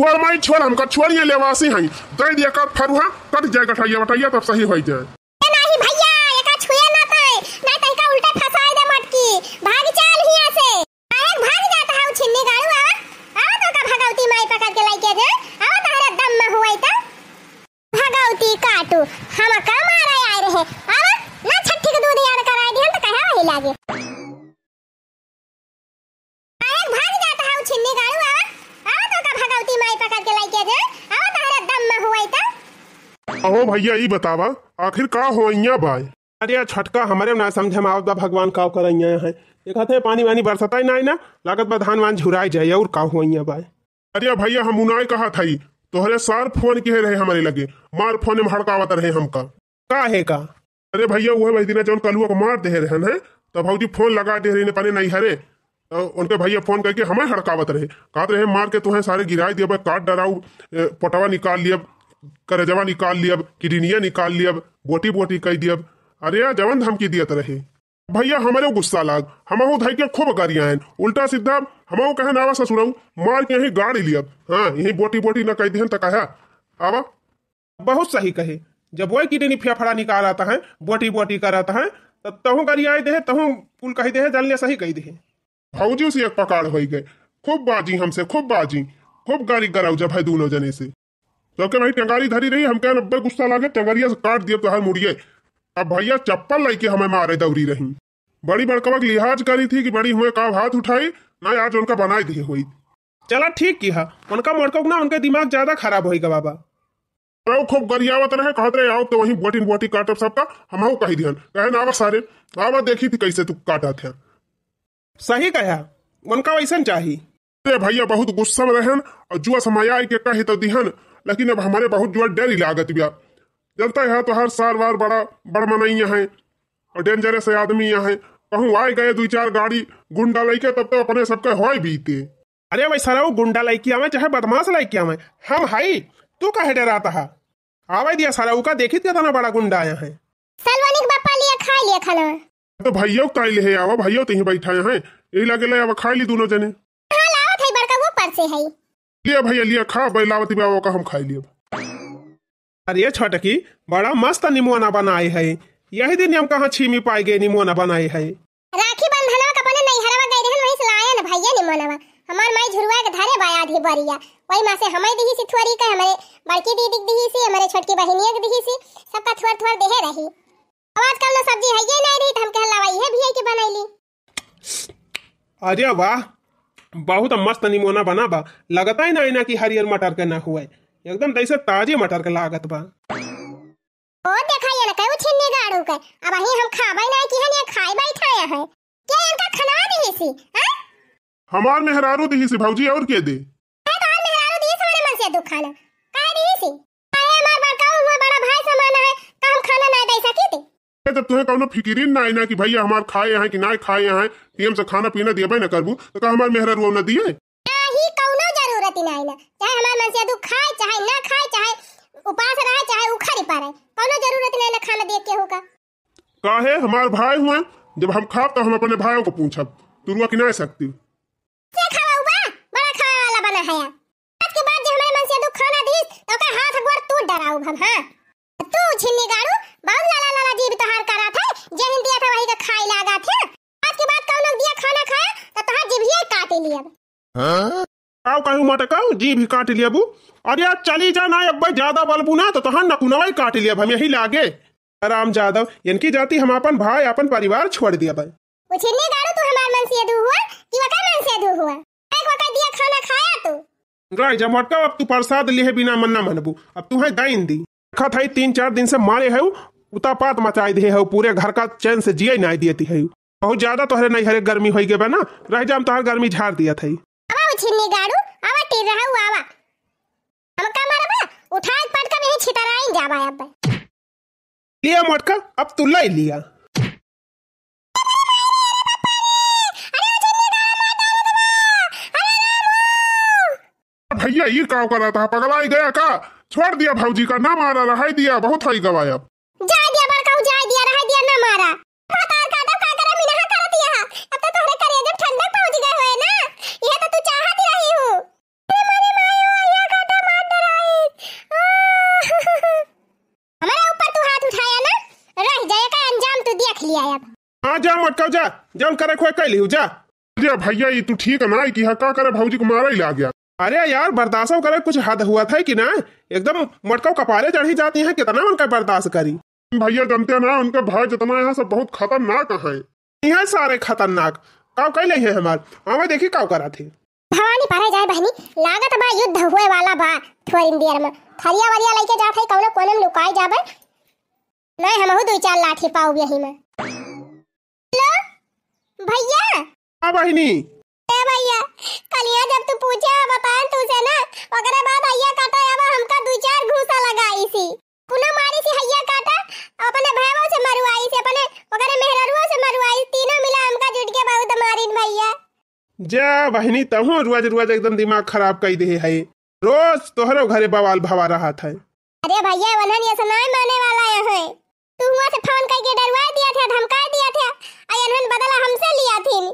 छोड़ माई, छोड़, हमका छोड़िए, लेवासी हई। दे दिया कर फरुहा, कट जाए गठैया वटैया, तब सही होई जाए। ए नाही भैया, एका छुए ना तय, नाही तय का उल्टा फंसाए दे मटकी। भाग चल हियां से। काहे भाग जात हऊ छिन्नी गाड़ू, आवा, आवा तो का भगवती माई पकड़ के लइके जाए, आवा तहरा दम में हुए त। भगवती काटू, हमका मारे आए रहे, आवा, ना छठी के दूध यार कराए दिहन त कहे वही लागे। काहे भाग जात हऊ छिन्नी गाड़ू, आवा, आवा तो का भगवती माई पकड़ के लइके जाए, आवा तहरा दम में हुए त। अहो भैया, ई बतावा, आखिर का होइया बाय? अरे छोटका, हमरे ना समझे में आवत बा, भगवान का करइया है। देखत है, पानी वानी बरसता ही नाही ना, लागत बा धान वान झुराई जाए, और का होइया बाय? अरे भैया, हम उनाई कहत हई, तोहरे सार फोन किहे रहे हमरे लगे, मार फोन में हड़कावत रहे हमका। का है का? अरे भैया, उहे वही दिना जौन कलुआ को मार देहे रहन है, तो भौजी फोन लगा दे रही ने अपने नैहरे, तो उनके भैया फोन करके हमें हड़कावत रहे, कहत रहे, "मार के तुहें सारे गिराई दियब, काट डराऊ, ए, पोटवा निकाल लियब, करजवा निकाल लियब, किडनिया निकाल लियब, बोटी बोटी कई दियब।" अरे यार, जवन धमकी दियत रहे। भैया, हमरे गुस्सा लाग, हमहू धई के खूब गरियाएन, उल्टा सीधा हमहू कहन, "आवा ससुरऊ, मार के यहीं गाड़ी लियब, हाँ, यहीं बोटी बोटी न कई दिहन त कहा, आवा।" बहुत सही कहे, जब वही किडनी फेफड़ा निकालत हैं, बोटी बोटी करत हैं, तब तहूँ गरियाई देहे, तहूँ कुल कही देहे, जान ले सही कही देहे। भौजी से एक पकाड़ होई गए, खूब बाजी हमसे, खूब बाजी, खूब गारी गरौजब है दूनों जने से। तो के भाई टंगारी धरी रही, हमके नब्बे गुस्सा लागे, टंगरिया से काट दिया तोहार मुड़िए। अब भैया चप्पल लइके हमें मारे दौरी रही। बड़ी बड़कवा के लिहाज करी थी कि बड़ी हुए का हाथ उठाई, ना आज उनका बनाई दिए होई। चला ठीक किहा, उनका मोटका ना, उनके दिमाग ज्यादा खराब होई गवा बा। अरे वो खूब गरियावत रहे, कहत रहे, "आओ तो वहीं बोटिन बोटी काटब सबका।" हमहू कही दिहन, कहे, "ना आवा सारे, आवा देखी थी कैसे तू काटत है।" सही कहा, उनका वैसन चाही। अरे भैया बहुत गुस्सा में रहन और जुआ समय आए के कही तो दिहन, लेकिन अब हमरे बहुत जुआ डर ही लागत बिया। जनता है तो हर साल वार बड़ा बड़ मनैया है और डेंजरस आदमी यहाँ है। कहूँ आए गए दुई चार गाड़ी गुंडा लइके, तब तो अपने सबके होए बीते। अरे भाई सरऊ, गुंडा लइके आवे चाहे बदमाश लइके आवे, हम हई, तू काहे डरात हा? आवे दिया सरऊ का, देखित केतना बड़ा गुंडा आया है। सलवनी के बापा लिया, खाए लिया खाना। तो भैया ताई ले आवा, भैया तो यहीं बैठा है, यही लगे ले आवा, खाए ली दोनों जने। हाँ लावत है बड़का, वो पर से है। लिया भैया लिया, खा भाई, लावत बा का हम खाए लिया। अरे छोटकी, बड़ा मस्त निमोना बनाए है। यही दिन हम कहाँ छीमी पाए गए निमोना बनाए है। राखी बंधनवा के अपने नैहरवा गए रहन, वहीं से लाए न भैया निमोनवा। हमार माई झुरुआ के धरे बा आधी बरिया, वही माँ से हमें दिही सी थोड़ी के, हमारे बड़की दीदी के दिही सी, हमारे छोटकी बहिनिया के दिही सी, सबका थोड़ थोड़ देहे रही। अब आजकल न सब्जी है ये नहीं रही, तो हम कह लावा ये भी है कि बनैली। अरे वाह, बहुत मस्त निमोना बना बा। लगता ही ना, ना कि हरियर मटर के ना हुए, एकदम जैसे ताजे मटर के लागत बा। ओ देखा ये ना कहू छिन्नी गाड़ू के, अब अही हम खाबै ना कि हन ये खाए बैठा है। क्या इनका खनवा दिही सी, हैं? हमार मेहरारू दिही सी भौजी, और के दे? है तो हमार मेहरारू दिही सी, हमारे मन से दुख खाना। काहे दिही सी? काहे हमार बड़का हुआ बड़ा भाई समान है, तो हम खाना ना दे सकी थी? ए, जब तुम्हें कौनो फिकिरिन ना आई ना कि भैया हमार खाए हैं कि ना खाए हैं, टीएम से खाना पीना दियबे ना करबू, तो का हमार मेहरारू ना दिए? नाही, कौनो जरूरत ही नाही ना। चाहे हमार मनसेधू खाए, चाहे ना खाए, चाहे उपास रहे, चाहे उखड़ी पड़े, कौनो जरूरत ही नाही ना खाना देख केहू का। काहे, हमार भाई हुए, जब हम खाब तो हम अपने भाइयों को पूछब, तू रुआ कि ना सकती? के खावा हुआ? बड़ा खावे वाला बना है यार। आज के बाद जे हमारे मनसेधू खाना दीस, तो ओकर हाथ गोड़ तोड़ डराऊ हम, हाँ। तू छिन्नी गाड़ू, बहुत लाला लाला जीभ तोहार करत है, जे हिन दिया था वही का खाए लागत है। आज के बाद कौनो दिया खाना खाया, तो तोहार जीभिया काट लियब। हाँ? काऊ कहू मटकाऊ, जीभ काट लियबू। अरे यार, चली जा ना, अब ज्यादा बलबू ना, तो तोहार नकुनवा ही काट लियब हम यही लागे। राम जादव, इनकी जाति हम अपन भाई, अपन परिवार छोड़ दिया भाई। उछिन्नी गाड़ू, तू हमार मनसेधू हुआ कि वका मनसेधू हुआ? एक वका दिया खाना खाया तू? गाय जब मटका, अब तू प्रसाद लिहे बिना मन ना मनबू, अब तू है दाइन दी। देखत है तीन चार दिन से मारे है, उतापात मचाई दिए है, पूरे घर का चैन से जिए नहीं दिए है। बहुत ज्यादा तोहरे नहीं हरे गर्मी होई गए बा ना, रह जा हम तोहर गर्मी झाड़ दिया था। आवा उछिन्नी गाड़ू, आवा टीर रहा आवा। हमका मारबा, उठा के पटका में ही छितराई जाबा अब। लिया मटका, अब तू ले लिया। भइया, ई का करत ह, पगलाइ गया का? छोड़ दिया भौजी का, ना मारा, रहइ दिया, बहुत होइ गवा अब। जाइ दिया बड़काऊ, जाइ दिया, रहइ दिया, ना मारा। भतार काटा का करे, मिनहा करत यहा। अब तो तोहरे करेजा ठंडक पहुँच गए होए ना, यह तो तू चाहत ही रही हूँ। अरे मोरे माई, ओ, अहिया काटा मार डराई। आ, हमरे ऊपर तू हाथ उठाया ना, रह जाए का अंजाम तू देख लिया अब। हाँ, जा मटकाऊ, जा, जौन करे खोए कइ लिहू, जा। अरे भइया, ई तू ठीक नाइ किहा, का करे भौजी को मारइ लाग गया। अरे यार, बर्दाश्त करे कुछ हद हुआ था कि ना? एकदम मटकाऊ कपारे चढ़ी जाती हैं, कितना उनका बर्दाश्त करी। भइया, जनते ना, उनके भाई जितना यहाँ सब बहुत खतरनाक हैं। यह सारे खतरनाक काव कइ लइहे हमार, आवे देखी काव करत ही। भवानी परे जाए बहिनी, लागत बा युद्ध होए वाला बा थोरिन देर में। थरिया वरिया लइके जात है, कौनो कोने में लुकाए जाबे, नहीं हमहू दुइ चार लाठी पाउब यही में। हेलो भइया। हाँ बहिनी। ए भइया, कलिया जब तू पूछे बताएन तुझसे ना, ओकरे बाद अहिया काटा अब हमका दुइ चार घूसा लगाइसी। पुनः मारिसी अहिया काटा, अपने भैवो से मरुआइसी, अपने ओकरे मेहररुओ से मरुआइसी, तीनों मिला हमका जुट के बहुत मारिन भइया। जा बहिनी, तहूँ रोज रोज एकदम दिमाग खराब कइ देहे है, रोज तोहरो घरे बवाल भवा रहत है। अरे भइया, वनहन ये से नाय माने वाला है, तू हुआ से फोन कइके डरवाइ दिया थे, धमकाइ दिया थे, आ इन्हन बदला हमसे लिया थीन।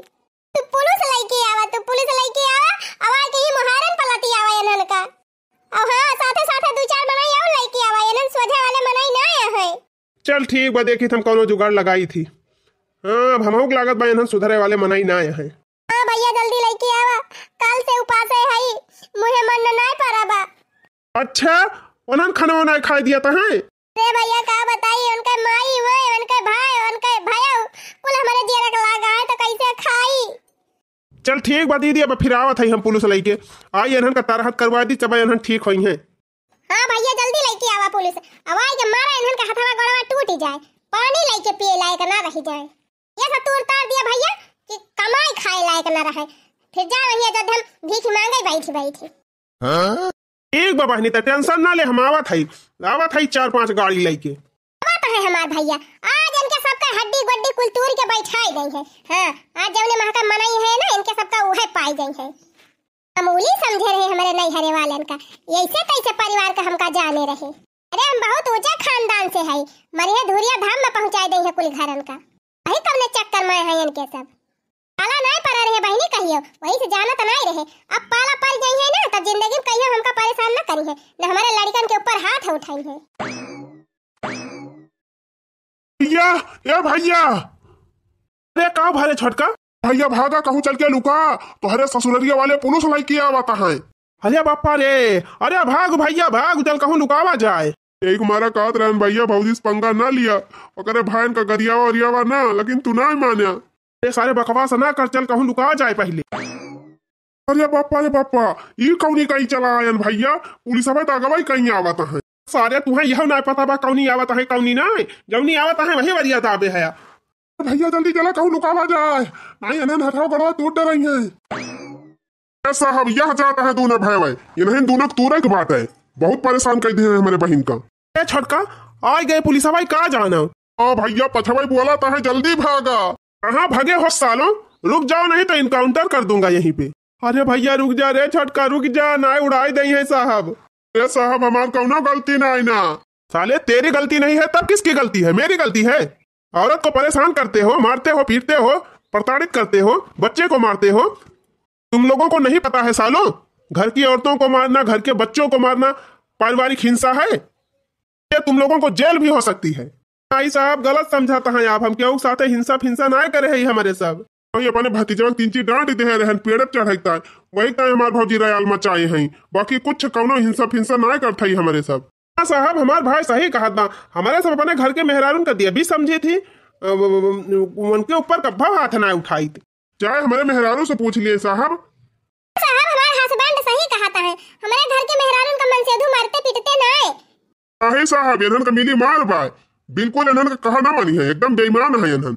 तू पुलिस लइके आवा, तू पुलिस लइके आवा, आवा के ही मुहारन पलटी आवा इन्हन का। अउ हाँ, साथे साथे दुइ चार मनई अउर लइके आवा, इन्हन सोझे वाले मनई ना आए हैं। चल ठीक बा, देखी हम कौनो जुगाड़ लगाई थी। हाँ, अब हमहू के लागत बा इन्हन सुधरे वाले मनई ना आए हैं। हाँ भइया, जल्दी लइके आवा, कल से उपासे हई, मुँहे मन नाय परा बा। अच्छा, उन्हन खाना वाना खाइ दिया त है? अरे भइया, का बताई, उनके माई हुए, उनके भाई, उनके भयउ, कुल हमरे जियरा के लागा है, तो कैसे खाई? चल ठीक बा दीदी, अब फिर आवत है हम पुलिस लइके। आई इन्हन का तरहत करवा दी, तब इन्हन ठीक होइहैं। हाँ भइया, जल्दी लइके आवा पुलिस। अब आई के मारा इन्हन का हथवा गोड़वा टूट जाए, पानी लइके पिए लायक ना रह जाए। ये सब तूर तार दिया भइया कि कमाई खाए लायक ना रहे, फिर जा वहीं अयोध्या में भीख मांगे बैठी बैठी। हाँ? ठीक बा बहिनी, त टेंशन ना ले, हम आवत हई, आवत हई चार पांच गाड़ी लइके। आवत है हमार भइया, आज इनके सबका हड्डी गुड्डी कुल तूर के बैठाई गई है। हाँ, आज जौने महका मनई है ना, इनके सबका उहे पाई गई है। मामूली समझे रहे हमरे नैहरे वालन का, ऐसे कैसे परिवार का हमका जाने रहे। अरे हम बहुत ऊंचे खानदान से हई, मरिहे धुरिया धाम में पहुंचाई दई है कुल घरन का। वही कौने चक्कर में है इनके सब। पाला नाय पड़ा रहे बहिनी कहियो, वही से जानत नाय रहे। अब पाला पड़ जाई है ना, तब जिंदगी में कहियो हमका परेशान न करी है, न हमारे लड़कन के ऊपर हाथ उठाई है। भइया, ए भइया। अरे का भरे छोटका? भइया भागा, कहूँ चल के लुका, तोहरे ससुररिया वाले पुलिस लइके आवत है। अरे बापा रे, अरे भाग भइया भाग, चल कहूँ लुकावा जाए। एक मारा कहत रहन भइया, भौजी से पंगा ना लिया, ओकरे भाईन का गरियावा ओरियावा ना, लेकिन तू ना मान्या। ए सारे बकवास ना कर, चल कहूँ लुका जाए पहिले। अरे बापा रे बापा, ई कौनी कहीं चला आयन भइया, पुलिस अबे तो अगवा ही कहीं आवत है। सारे तुहे यह ना पता बा कौनी आवत है कौनी ना, जौनी आवत है वही वरिया दाबे है। भइया जल्दी चला कहूँ लुकावा जाए, नहीं इन्हन हथवा गोड़वा तूर डरई है। ए साहब, यह जात है दूनो भैवे, इन्हन दूनो के तूरे के बाटे। बहुत परेशान कइ दिहे हैं हमरे बहिन का। ए छोटका, आइ गए पुलिसवा, का जाना? ओ भइया, पछवई बोलत है, जल्दी भागा। कहाँ भगे हो सालो, रुक जाओ नहीं तो encounter कर दूंगा यहीं पे। अरे भइया रुक जा रे छोटका, रुक जा, ना उड़ाई दई है साहब। ए साहब, हमार कौनो गलती नाई ना। साले तेरी गलती नहीं है तब किसकी गलती है? मेरी गलती है। औरत को परेशान करते हो, मारते हो, पीटते हो, प्रताड़ित करते हो, बच्चे को मारते हो। तुम लोगों को नहीं पता है सालों, घर की औरतों को मारना, घर के बच्चों को मारना पारिवारिक हिंसा है। ये तुम लोगों को जेल भी हो सकती है। भाई साहब गलत समझाता है आप, हम केहू के साथे हिंसा फिंसा ना करे है हमरे सब। वही अपने भतीजवा के तीन चार डांट दे रहन, पेड़ पे चढ़ाई ताय, वही ताय हमार भौजी रयाल मचाए हैं, बाकी कुछ कौनो हिंसा फिंसा ना करत है हमरे सब। हाँ साहब, हमार भाई सही कहत बा, हमरे सब अपने घर के मेहरारून का देवी समझी थी, अ, व-, व-, व-, उनके ऊपर कब्बा हाथ ना उठाई। चाहे हमरे मेहरारू से पूछ लिए साहब। साहब, हमार husband सही कहत है, हमरे घर के मेहरारून का मनसेधू मारते पीटते नाय। काहे साहब, इन्हन का मिली मार बा, बिल्कुल इन्हन का कहा ना मानी है, एकदम बेईमान है इन्हन।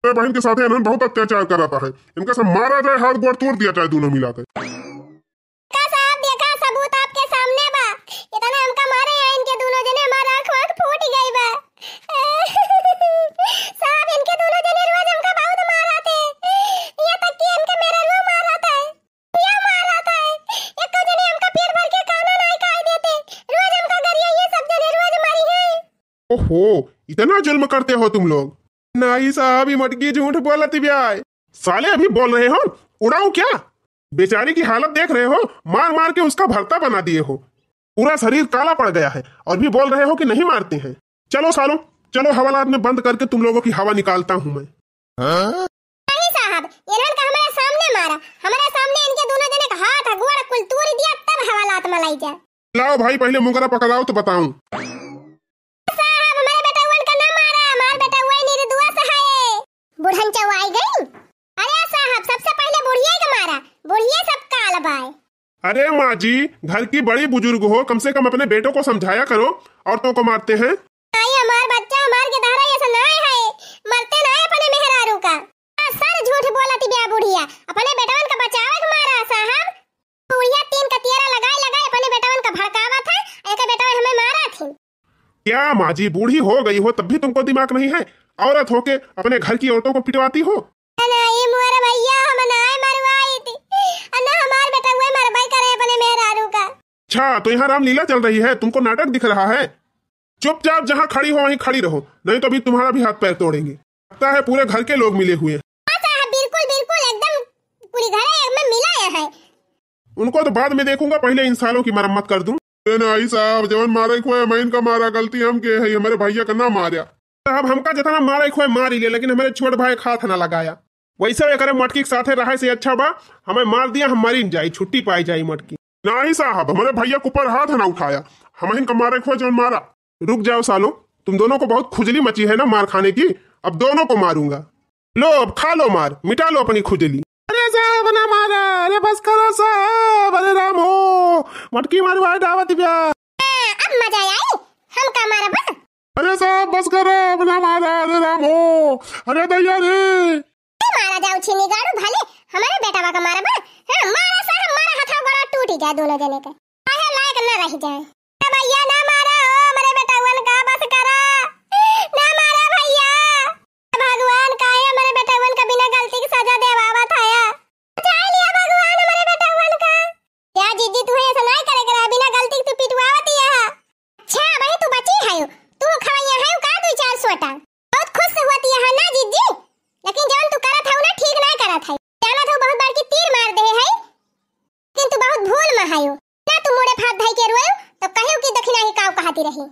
मेरे बहन के साथे इन्हन बहुत अत्याचार करत है, इनका सब मारा जाए, हाथ गोड़ तोड़ दिया जाए दोनों मिला के। का साहब, देखा सबूत आपके सामने बा, इतना हमका मारे हैं इनके दोनों जने, हमार आँख वाँख फूट गई बा। साहब, इनके दोनों जने रोज हमका बहुत मारत है, यहाँ तक कि इनके मेहररुओ मारत है। या मारत है, एको जने हमका पेट ओ, इतना जुल्म करते हो तुम लोग। नाई साहब, ये मटकी झूठ बोलत बिया है। साले अभी बोल रहे हो, उड़ाऊं क्या? बेचारी की हालत देख रहे हो, मार मार के उसका भरता बना दिए हो। पूरा शरीर काला पड़ गया है और भी बोल रहे हो कि नहीं मारते हैं। चलो सालो, चलो हवालात में बंद करके तुम लोगों की हवा निकालता हूँ मैं। नहीं साहब, इन्हन का हमारे सामने मारा, हमारे सामने इनके दोनों जने का हाथ गोड़ कुल तूर दिया, तब हवालात में लाई जाए। लाओ भाई, पहले मुंगरा पकड़ाओ तो बताऊं। साहब, हमारे बेटउवन का ना मारा, हमार बेटउवा निर्दोष है। बुढ़न चौआई गई। अरे साहब, सबसे पहले बुढ़िया के मारा, बुढ़िया सब काल बाय। अरे माँ जी, घर की बड़ी बुजुर्ग हो, कम से कम अपने बेटों को समझाया करो, औरतों को मारते हैं। आई हमार बच्चा, हमार के धारा ऐसा ना है, मरते ना है अपने मेहरारू का। आ, सर झूठ बोलत बिया बुढ़िया, अपने बेटवन का बचावे के मारा साहब। बुढ़िया तीन कतियरा लगाए लगाए अपने बेटवन का भड़कावत है, एक बेटवन हमें मारा थी। क्या माँ जी, बूढ़ी हो गई हो तब भी तुमको दिमाग नहीं है? औरत होके अपने घर की औरतों को पिटवाती हो। ना, ये मोर भैया, हम ना मरवाई थी। ना हमार बेटउवा मरवाई करे अपने मेहरारू का। अच्छा, तो यहाँ रामलीला चल रही है, तुमको नाटक दिख रहा है? चुपचाप जहाँ खड़ी हो वहीं खड़ी रहो, नहीं तो अभी तुम्हारा भी हाथ पैर तोड़ेंगे। लगता है पूरे घर के लोग मिले हुए हैं। हाँ साहब, बिल्कुल, बिल्कुल, एकदम पूरी घर है, एकदम मिला है। उनको तो बाद में देखूंगा, पहले इन सालों की मरम्मत कर दूं। ए नाई साहब, जवन मारे खोए, मैं इनका मारा, गलती हम के है, हमारे भैया का ना मारा। साहब, हमका जितना मारे खोए मार ही ले, लेकिन हमारे छोट भाई का हाथ ना लगाया। वैसे एकरे मटकी के साथे रहे से अच्छा बा, हमें मार दिया, हम मरी न जाई, छुट्टी पाई जाई मटकी। नाई साहब, हमारे भैया के ऊपर हाथ ना उठाया, हम इनका मारे खोए जवन मारा। रुक जाओ सालो, तुम दोनों को बहुत खुजली मची है ना मार खाने की, अब दोनों को मारूंगा। लो, अब खा लो मार, मिटा लो अपनी खुजली। अरे साहब ना मारा, अरे बस करो साहब, अरे राम हो, मटकी मारवा डावत बिया। अब मजा आई, हम का मारब? अरे साहब बस करो, अब ना मारा, अरे राम हो, अरे दैया रे। ए मारा जाऊ छिनी गाड़ू, भले हमारे बेटवा का मारब। हाँ, मारा साहब, मारा, हथवा गोड़ा टूटी जाए दोनों जने के। काहे लायक न रह जाए। ए भैया, ना मारा हो, हमरे बेटवन का बस करा। ना मारा भैया। भगवान, काहे हमरे बेटवन का बिना गलती के सजा देवावत हया? बचाई लिया भगवान हमरे बेटवन का। या जिज्जी, तू ऐसा नहीं करे करा, बिना गलती के तू पिटवावत ही है। अच्छा, वही तू बची है, तू खवैया है का दू चार सोटा? बहुत खुश होती है ना जिज्जी, लेकिन जवन तू करत है ना, ठीक नहीं करत है। जानत हो, बहुत बड़की तीर मार दे है। लेकिन तू बहुत भूल में हयो। ना तू मुड़े फात धई के रोयो, तो कहियो कि दखिना ही काव कहती रही।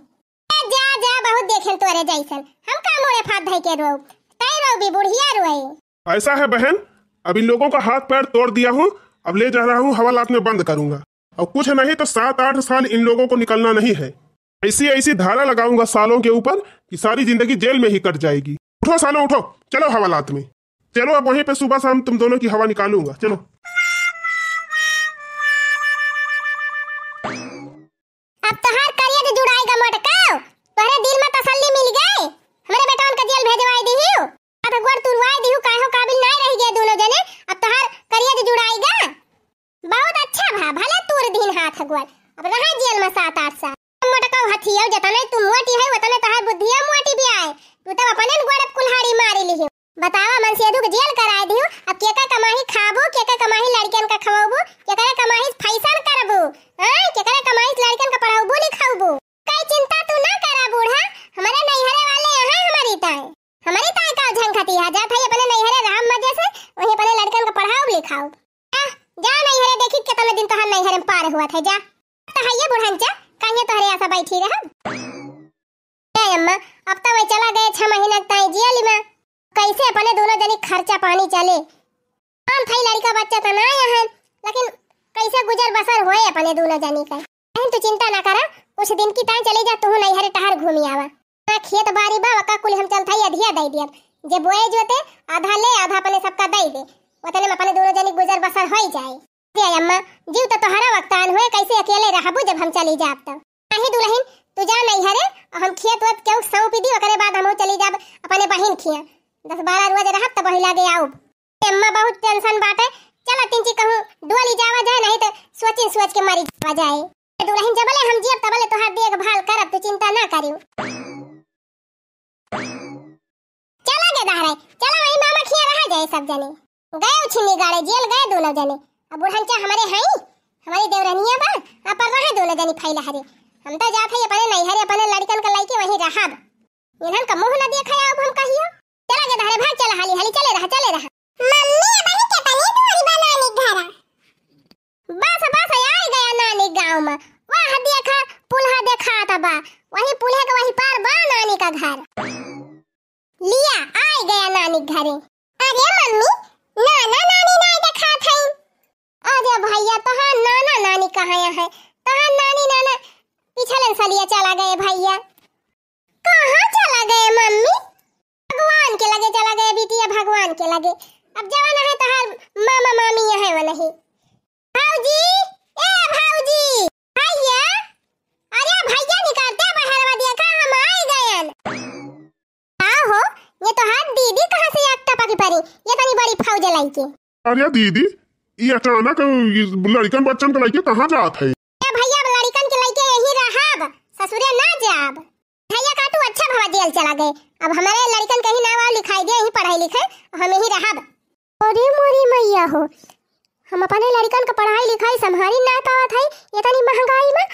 ए, जा, जा, बहुत देखेन तोरे जैसन। हम का मुड़े फात धई के रोब? तै रोबी, बुढ़िया रोए। ऐसा है बहन, अब इन लोगों का हाथ पैर तोड़ दिया हूँ, अब ले जा रहा हूँ, हवालात में बंद करूंगा। और कुछ नहीं तो सात आठ साल इन लोगों को निकलना नहीं है। ऐसी ऐसी धारा लगाऊंगा सालों के ऊपर कि सारी जिंदगी जेल में ही कट जाएगी। उठो सालो, उठो, चलो हवालात में। चलो, अब वहीं पे सुबह शाम तुम दोनों की हवा निकालूंगा। चलो। अब तोहार करिया जो जुड़ाई गा मोटका, तोहरे दिल में तसल्ली मिल गए। हमरे बेटवन का जेल भेजवाई दिहियो। अब एक बार तुरवाई दिहु, काहे हो काबिल नाय रह गए दोनों जने। अब तोहार करिया जो जुड़ाई गा। बहुत अच्छा भा, भले तूर दीन हाथ अगुआल। अब रहा जेल में सात आठ साल। मोटका हथिया, जतने तू मोटी है, उतने तोहार बुद्धिया मोटी भी आए। तू तब अपने न गोड़ पे कुल्हाड़ी मारी लिही। बतावा, मनसेधु के जेल कराए दिहु, अब केकर कमाही खाबू, केकर कमाही लड़कियन का खवाबू, केकर कमाही फैशन करबू, हाँ, केकर कमाही लड़कियन का पढ़ाबू लिखाबू। कई चिंता तू ना करा बूढ़ा, हमारे नैहरे वाले यहाँ हमारी ताए। हमारी ताए का झंखती है, जात है अपने नैहरे राम मजे से, वहीं अपने लड़कन का पढ़ाओ लिखाओ। जा, जा नैहरे, देखी कितने दिन तोहार नैहरे में पार हुआ था, जा। तो है ये बुढ़ंचा, कहिए तोहरे आसा बैठी रहब। ए अम्मा, अब तो वे चला गए छह महीना ताई जेल में, कैसे अपने दोनों जनी खर्चा पानी चले? हम थाई लड़का बच्चा तो ना है, लेकिन कैसे गुजर बसर होए अपने दोनों जनी का? बहन, तू चिंता ना करा, कुछ दिन की ताई चली जा, तू नैहरे टहर घूमी आवा। ना खेत बारी बा, वका कुल हम चल थाई अधिया दे दियब। जे बोए जोते, आधा ले, आधा अपने सबका दे दे, उतने में अपने दोनों जनी गुजर बसर होई जाए। ए अम्मा, जीव तो तोहरा वक्तान होए, कैसे अकेले रहबू जब हम चली जाब तो? नहीं दुल्हन, तू जा नैहरे, और हम खेत वेत केहू सौंपी दी, ओकरे बाद हमहू चली जाब अपने बहिन खिया। दस बारह रोज रहब तब वही लागे आउब। ए अम्मा, बहुत tension बाटे, चला तिनची कहूँ डोली जावा जाए, नहीं तो सोचिन सोच के मरी जावा जाए। ए दुल्हन, जबले हम जियब तबले तोहार देखभाल करब, तू चिंता ना करियो। चला गे दहराई, चला वही मामा खिया रहा जाए सब जने। गए उछिन्नी गाड़े, जेल गए दोनों जने। अब बुढ़नचा हमारे हई, हमारी देवरनिया बा, आ पर रहा दोनों जनी फैला हरे। हम तो जात हई अपने नैहरे, अपने लड़कन का लइके वहीं रहब। इन्हन का मुँह न देखा अब हम कहियो। चला गे धारे भाग, चला हाली हाली, चले रहा, चले रहा। मम्मी, अबही केतनी दूर बा नानी के घर? बस, बस, आइ गया नानी गाँव में। वह देखा, पुलहा देखात बा, वही पुलहे के वही पार बा नानी का घर। लिया, आइ गया नानी के घरे। अरे मम्मी, नाना नानी नाई देखात है। अरे भैया, तोहार नाना नानी कहाँ है? तोहार नानी नाना पिछले सलिया चला गए भैया। कहाँ चला गए मम्मी? भगवान के लगे चला गए बिटिया, भगवान के लगे। अब जवन है तोहार मामा मामी है वो नहीं। भौजी, ए भौजी, भैया, अरे भैया निकलते बहरवा देखा हम आइ गयन। का हो, ये तोहार दीदी कहाँ से एक टपकी परी, ये तनी बड़ी फौज लइके? अरे दीदी, ये अचानक ये लड़िकन बच्चन के लइके कहाँ जात है? ए भैया, अब लड़िकन के लइके यहीं रहब, ससुरे ना जाब। भैया का तू अच्छा भवा जेल चला गए, अब हमारे लड़िकन कहीं नाव वाव लिखाई दे, यहीं पढ़ाई लिखे, हम यहीं रहब। अरे मोरी मैया हो, हम अपने लड़िकन के पढ़ाई लिखाई संभारी ना पावत है, ये तनी महंगाई में।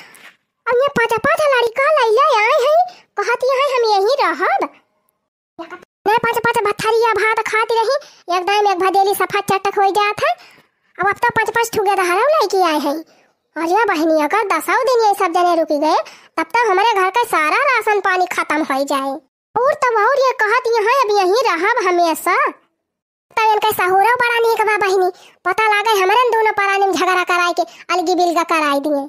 अब ये पाँच पाँच लड़िका लइले आए हैं, कहत हैं हम यहीं रहब। मैं पाँच पाँच भथरिया भात खात रही, एक दाई में एक भदेली सफा चटक होइ जात है। अब, अब तो पाँच पाँच ठुके दहरव लइके आए हैं। अरे बहिनी, अगर दसौ दिन ये सब जने रुकि गए, तब तो हमरे घर का सारा राशन पानी खतम होइ जाए। और तब और ये कहत हैं अब यहीं रहब हमेशा। तब इनके सहुरो बड़ा नीक बा बहिनी, पता लागे हमरन दोनों परानी में झगड़ा कराए के अलगी बिलगा कराए दिए।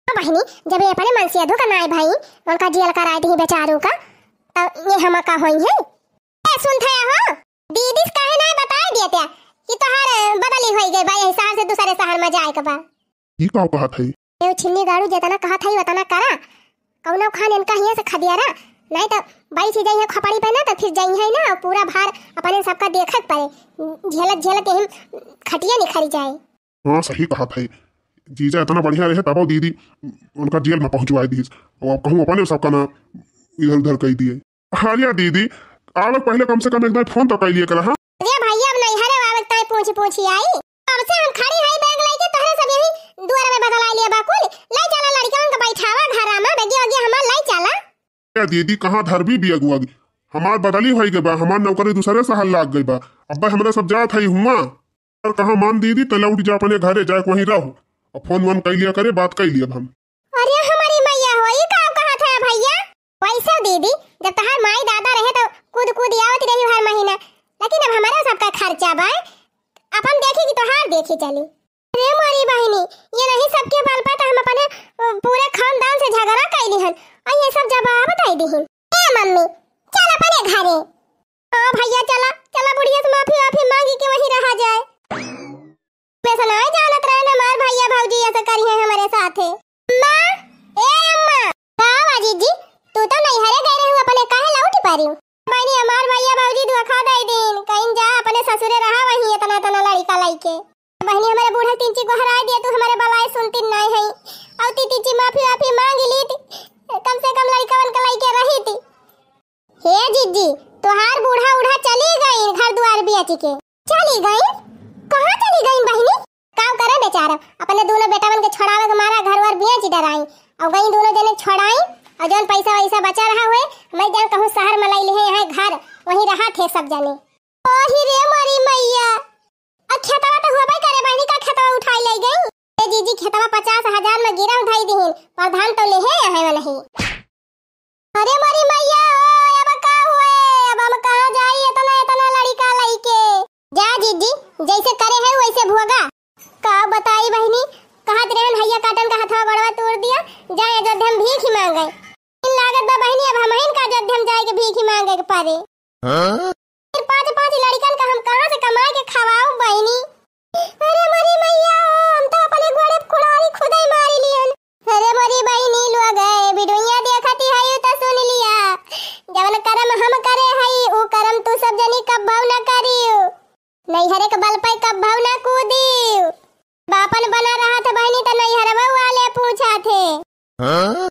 हाँ बहिनी, जब ये अपने मनसेधू का नाई भाई, उनका जेल कराए दिही बेचारू का, तब ये हम का होई है? ए सुनत है हो, दीदी से काहे नाई बताए दिए त्या कि तोहार बदली होई गई बा, यही शहर से दूसरे शहर में जाए के बा? ई का कहत है? ए छिन्नी गाड़ू, जितना कहत है उतना करा, कौनो खान इनका हियाँ से खदियारा, नहीं तो बैठ जाइए खोपड़ी पे ना तो फिर जाइए ना, पूरा भार अपने सबका देखे के पड़े, झेलत झेलत यही खटिया निखरी जाए। हाँ, सही कहत है। जीजा इतना बढ़िया रहे, तबो दीदी उनका जेल में पहुँचवाए दीस। और अब कहूँ अपने सबका ना इधर उधर कई दिए। अरे दीदी, आवे पहले कम से कम एक बार फोन तो कई लिए करा, हाँ? अरे भैया, अब नैहरे आवे के ताई पूछी पूछी आई। कब से हम खड़ी हई बैग लेके, तोहरे सब यही दुआर में बदलाई लिया बाकुल। ले चला लड़िकन के बैठावा घरा में, बैगिया वगिया हमार ले चला। ए दीदी, कहाँ धरबी बियगुआ? हमार बदली होई गई बा, हमार नौकरी दूसरे शहर लाग गई बा। अब हमरा सब जात हई हुआं। और कहाँ मान दीदी, त लौट जा अपने घरे, जाए वहीं रहो। अब फोन वोन कई लिया करे, बात कई लिया अब हम। अरे हमारी मैया हो, ई का कहत है भैया? वैसे दीदी, जब तहार माई दादा रहे तो कूद कूद आवत रही हर महीना, लेकिन अब हमारे सबका खर्चा बा, अपन देखी कि तोहार देखी चली। रे मोरी बहिनी, ये नहीं सबके बल पे तो हम अपने, अ, पूरे खानदान से झगड़ा कैली हन, और ये सब जवाब दे दिहिन। ए मम्मी, चल अपने घरे। हाँ भैया, चला, चला बुढ़िया से माफी वाफी मांगी के वहीं रहा जाए। मैं से नहीं जानत रहे ना, हमार भैया भौजी ऐसा करी है हमारे साथे। अम्मा, ए अम्मा। का बा जीजी, तू तो नैहरे गए रहे, अपने काहे लौटी पारी? बहनी, हमार भैया भौजी धोखा दे दीन, कहीं जा अपने ससुरे रहा, वहीं इतना इतना लड़िका लइके। बहनी, हमारे बूढ़ा तीन ची गोहराए दिया, तू हमारे बलाए सुनती नहीं है। और ती तीन ची माफी वाफी मांग ली थी, कम से कम लड़िकवन के लइके रही थी। हे जीजी, तोहार बूढ़ा उढ़ा चली गई घर दुआर बेच के। चली गई? कहाँ चली गई बहनी? का करे बेचारा, अपने दोनों बेटवन के छोड़ावे के मारा घर वर बेच डराई, और गई दोनों जने छोड़ाई, और जौन पैसा वैसा बचा रहा हुए, मैं जान कहूँ शहर में लाई लिहे हैं घर, वहीं रहा थे सब जने। ओही रे मोरी मैया, आ खेतवा तो होबे करे बहनी, का खेतवा उठाई ले गई? ए जीजी, खेतवा पचास हजार में गिरव धई दिहिन, प्रधान तो लेहे आहे वाला ही। अरे मोरी मैया हो, अब का हुए? अब हम कहाँ जाई इतना इतना लड़िका लइके? जा जीजी, जैसे करे है वैसे भोगा। का बताई बहिनी, कहत रहन हैया काटन का हथवा गोड़वा तोड़ दिया, जाए अयोध्या में भीख ही मांगे। इन लागत बा बहिनी, अब हमहिन का अयोध्या में जाए के भीख ही मांगे के पड़े। हाँ? फिर पाँच पाँच लड़िकन का हम कहाँ से कमाए के खवाऊ बहिनी? अरे मोरी मैया, हम तो अपने गोड़े पे कुड़ारी खुदे मारी लियन। अरे मोरी बहिनी लोग, ए वीडियोइया देखती है तो सुन लिया, जवन करम हम करे हई, उ करम तू सब जनी कब्बौ न करियो। नैहरे के बल पे कब्बौ न कूदियो। बापन बना रहत बहिनी त नैहरवा वाले पूछा थे। हाँ?